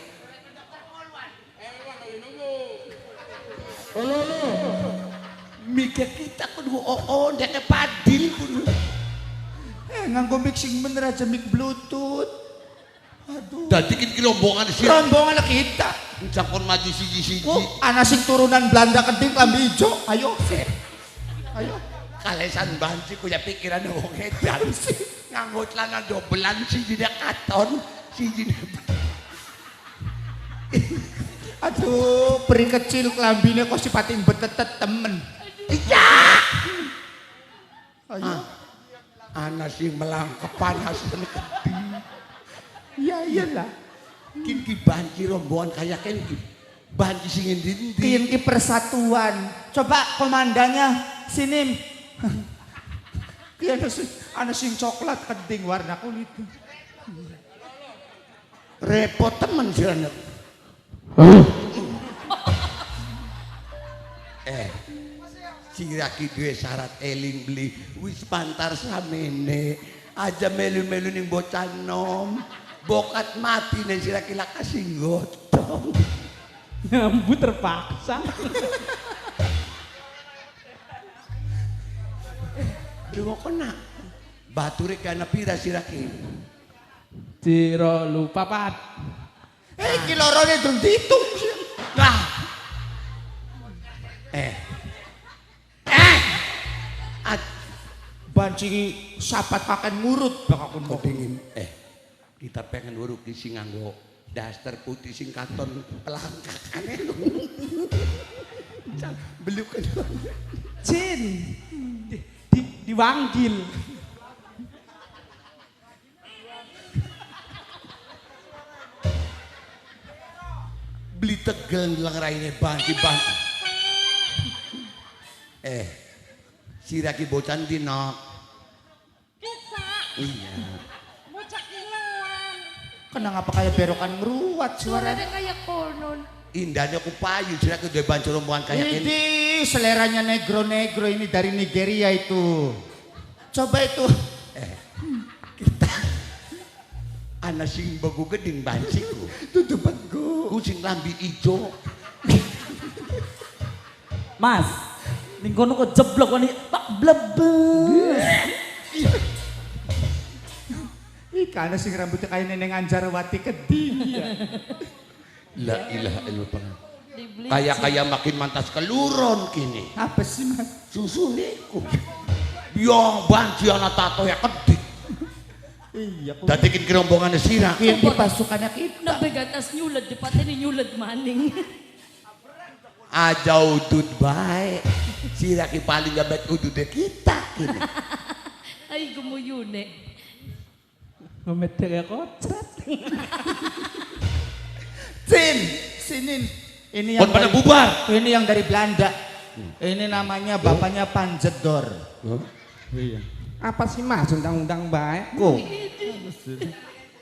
Mikir kita kudu oo ndek padil kudu. Nganggo mixing bener aja mic bluetooth. Aduh. Dadi ki rombongan sih. Rombongan kita. Sampun maju siji-siji. Oh, ana sing turunan Belanda keding klambi ijo. Ayo. Ayo. Kalesan banci kuya pikiran wong edan. Nganggo celana dobelan siji katon, siji. Aduh, peri kecil klambine kok sipating betetet temen. Iya. Ayo. Ana sing melang kepanasan kedhi. Ya iyalah. Kin ki banci rombongan kaya ken ki. Banci sing endi-endi. Kiyen ki persatuan. Coba komandannya sini. Ki ana sing coklat keding warna kulit. Repot temen sirane. Siraki duwe syarat eling beli wis pantar samene. Aja melu-melu ning bocah nom. Bokat mati ning siraki lakasi gotong. Nyambu terpaksa. Lunga kena. Bature kana pira siraki? Tiro lupa pat. Iki lorone durung diitung. Lah. Banci sapat paken ngurut bakal kepingin. Kita pengen weruh sing nganggo daster putih sing katon pelangkakane. Beli kan. Jin. Diwanggil. Beli tegel ndeleng raine banci banci. Siraki bocah dino. Kita. Iya. Bocah kilean. Kenapa kayak berokan ngeruat suaranya? Suaranya kayak konon. Indahnya ku payu, siraki udah bancu rombongan kayak ini. Ini seleranya negro-negro ini dari Nigeria itu. Coba itu. Kita ana sing begu geding banciku. Tutup begu. Ku sing lambi ijo. Mas, ning kono kok jeblok wani pak blebes. Ih, kana sing rambutnya kayak Neneng Anjarwati keding ya. La ilaha illallah. Kayak makin mantas keluron kini. Apa sih mas? Susu niku. Biang banci ana tato ya kedik. Iya. Dadi kin rombongane sira. Kiyen di pasukannya kita. Nembe gatas nyulet dipateni nyulet maning. Aja udut bae. Sira ki paling gabet udude kita kini. Ay gumuyune. Ngomete kocret. Sin, sinin. Ini yang pada bubar. Ini yang dari Belanda. Ini namanya bapaknya Panjedor. Iya. Apa sih mas undang-undang baik? Kok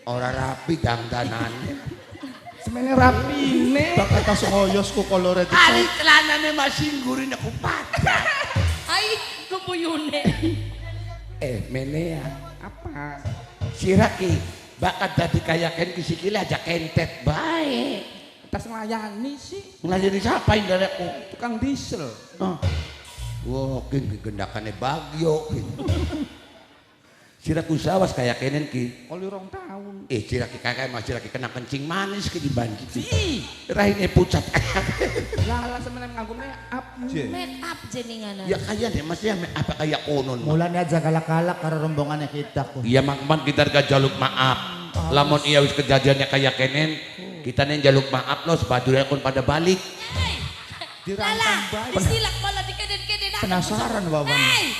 ora rapi dangdanane. Semene rapine. Bak atas ngoyos ku kolore. Ali celanane masih nggurine ku pacak. Ai gumuyune. Menea. Apa? Siraki bakat dadi kayaken ki sikile aja kentet bae. Tas nglayani sih. Nglayani siapa indareku? Tukang diesel. Oh. Wah, kin gendakane Bagyo kin. Siraku sawas kaya kenen ki. Oli 2 tahun. Siraki kakek mas siraki kena kencing manis ki dibanci. Raine pucat. Lah lah semene nganggo make up. Make up jenengana. Ya kaya deh mas ya make up kayak konon. Mulane aja galak-galak karo rombongannya kita kok. Iya mang kita gak jaluk maaf. Lamun iya wis kejadiannya kayak kenen, kita nih jaluk maaf lo sebadurnya kon pada balik. Lala, disilak malah dikeden-keden. Penasaran wawan. Hey,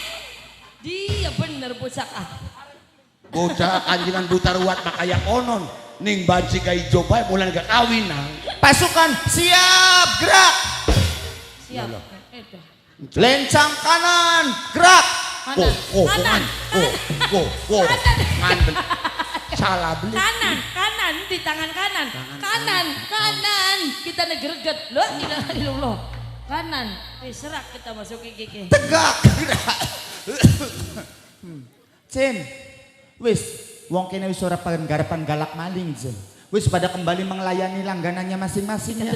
dia bener bocah ah. Bocah kanjinan buta ruat makaya konon. Ning banci kai jobai bulan gak kawin nang. Pasukan siap gerak. Siap. Lencang kanan gerak. Kanan. Kanan. Go. Kanan. Salah beli. Kanan, kanan di tangan kanan. Kanan, kanan. Kita negerget. Loh, tidak ilallah. Kanan. Serak kita masuk ke gigi. Tegak. Cin. Wis, wong kene wis ora panggarapan galak maling, Cin. Wis pada kembali melayani langganannya masing-masing ya.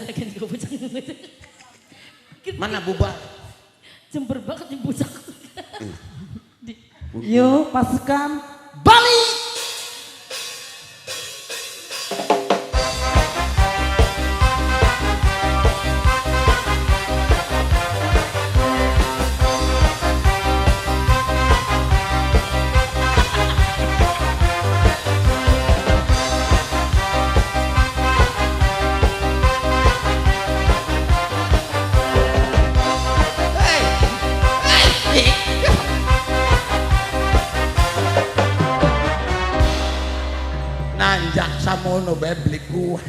Mana bubar? Jember banget nih bocah. Yuk, pasukan balik. Nanjak samono bae beli kuah.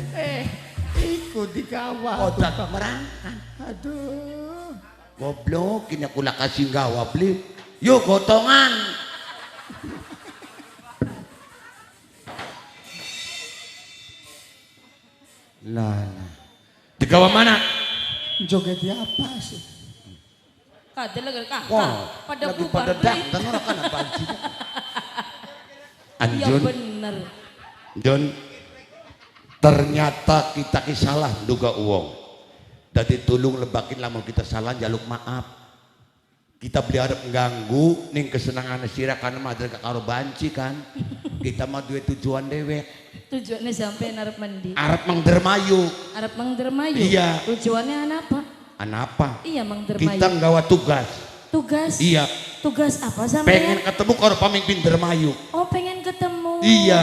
Iku Ku digawa. Odat merangkan. Aduh. Goblok ini aku lah kasih gawa beli. Yuk gotongan. Lah, lah. Digawa mana? Joget apa sih? Kadel kakak. Wah, pada lagi bubar pada beli. datang orang kan apa sih? Iya Anjun, bener. Jun, ternyata kita ki salah duga uang. Dadi tulung lebakin lamun kita salah jaluk maaf. Kita beli arep ganggu ning kesenangan sira karena madre karo banci kan. Kita mah duwe tujuan dewek. Tujuannya sampai arep mandi. Arep mang Dermayu. Arep mang Dermayu. Iya. Tujuannya apa? Anapa? Iya mang Dermayu. Kita nggawa tugas. Tugas? Iya. Tugas apa sampean? Pengen ketemu karo pemimpin Dermayu. Oh pengen ketemu. Iya.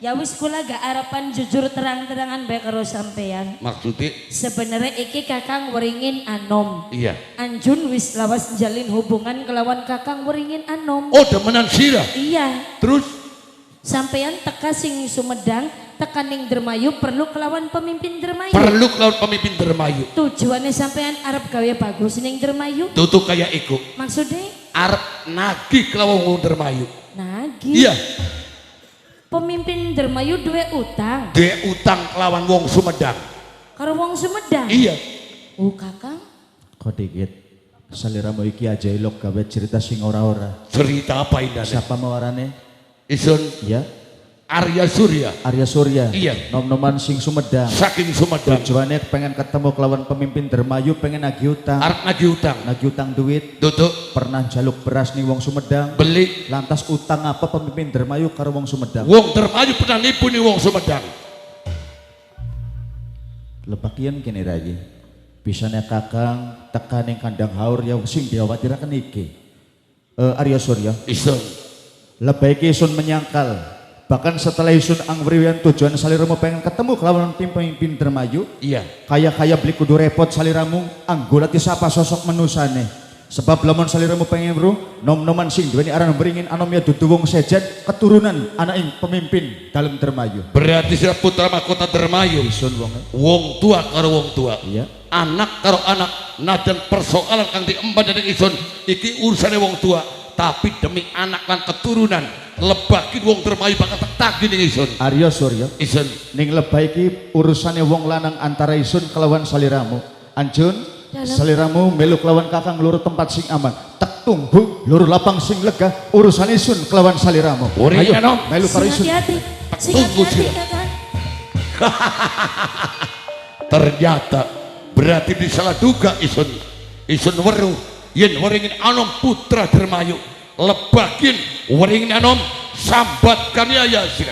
Ya wis kula gak harapan jujur terang-terangan bae karo sampean. Maksudnya? Sebenarnya iki Kakang Wringin Anom. Iya. Anjun wis lawas jalin hubungan kelawan Kakang Wringin Anom. Oh demenan sira. Iya. Terus? Sampean teka sing Sumedang, teka ning Dermayu perlu kelawan pemimpin Dermayu. Perlu kelawan pemimpin Dermayu. Tujuannya sampean arep gawe bagus ning Dermayu. Tutu kayak iku. Maksudnya? Arep nagih kelawan wong Dermayu. Nagih? Iya. Pemimpin Dermayu duwe utang. Duwe utang kelawan wong Sumedang. Karo wong Sumedang? Iya. Oh Kakang. Kok dikit. Saliramu iki aja ilok gawe cerita sing ora-ora. Cerita apa indane? Siapa mau arane? Isun. Iya. Arya Surya. Arya Surya. Iya. Nom-noman sing Sumedang. Saking Sumedang. Tujuannya pengen ketemu kelawan pemimpin Dermayu, pengen nagih utang. Arep nagih utang. Nagih utang duit. Duduk. Pernah jaluk beras nih wong Sumedang. Beli. Lantas utang apa pemimpin Dermayu karo wong Sumedang? Wong Dermayu pernah nipu nih wong Sumedang. Lepakian kene rayi. Bisane Kakang tekan ning kandang haur ya sing diawatiraken iki. Arya Surya. Isun. Lebih isun menyangkal. Bahkan setelah isun angwriwian tujuan saliramu pengen ketemu kelawan tim pemimpin Dermayu. Iya. Kaya-kaya beli kudu repot saliramu anggolati sapa sosok menusane. Sebab lamun saliramu pengen weruh nom-noman sing duweni aran Wringin Anom ya dudu wong sejen keturunan anak ing pemimpin dalem Dermayu. Berarti sira putra mahkota Dermayu. Isun wonge. Wong tua karo wong tua. Iya. Anak karo anak najan persoalan kang diemban dening isun iki urusane wong tua, tapi demi anak lan keturunan lebakin wong Dermayu bakal tak tagih ning isun. Arya Surya. Isun. Ning lebah iki urusane wong lanang antara isun kelawan saliramu. Anjun, saliramu melu kelawan Kakang luru tempat sing aman. Tek tunggu luru lapang sing lega urusan isun kelawan saliramu. Ayo melu karo isun. Hati-hati. Sing hati-hati Kakang. Ternyata berarti disalah duga isun. Isun weruh yen Wringin Anom putra Dermayu. Lebakin Wringin Anom sambat kaniaya sira.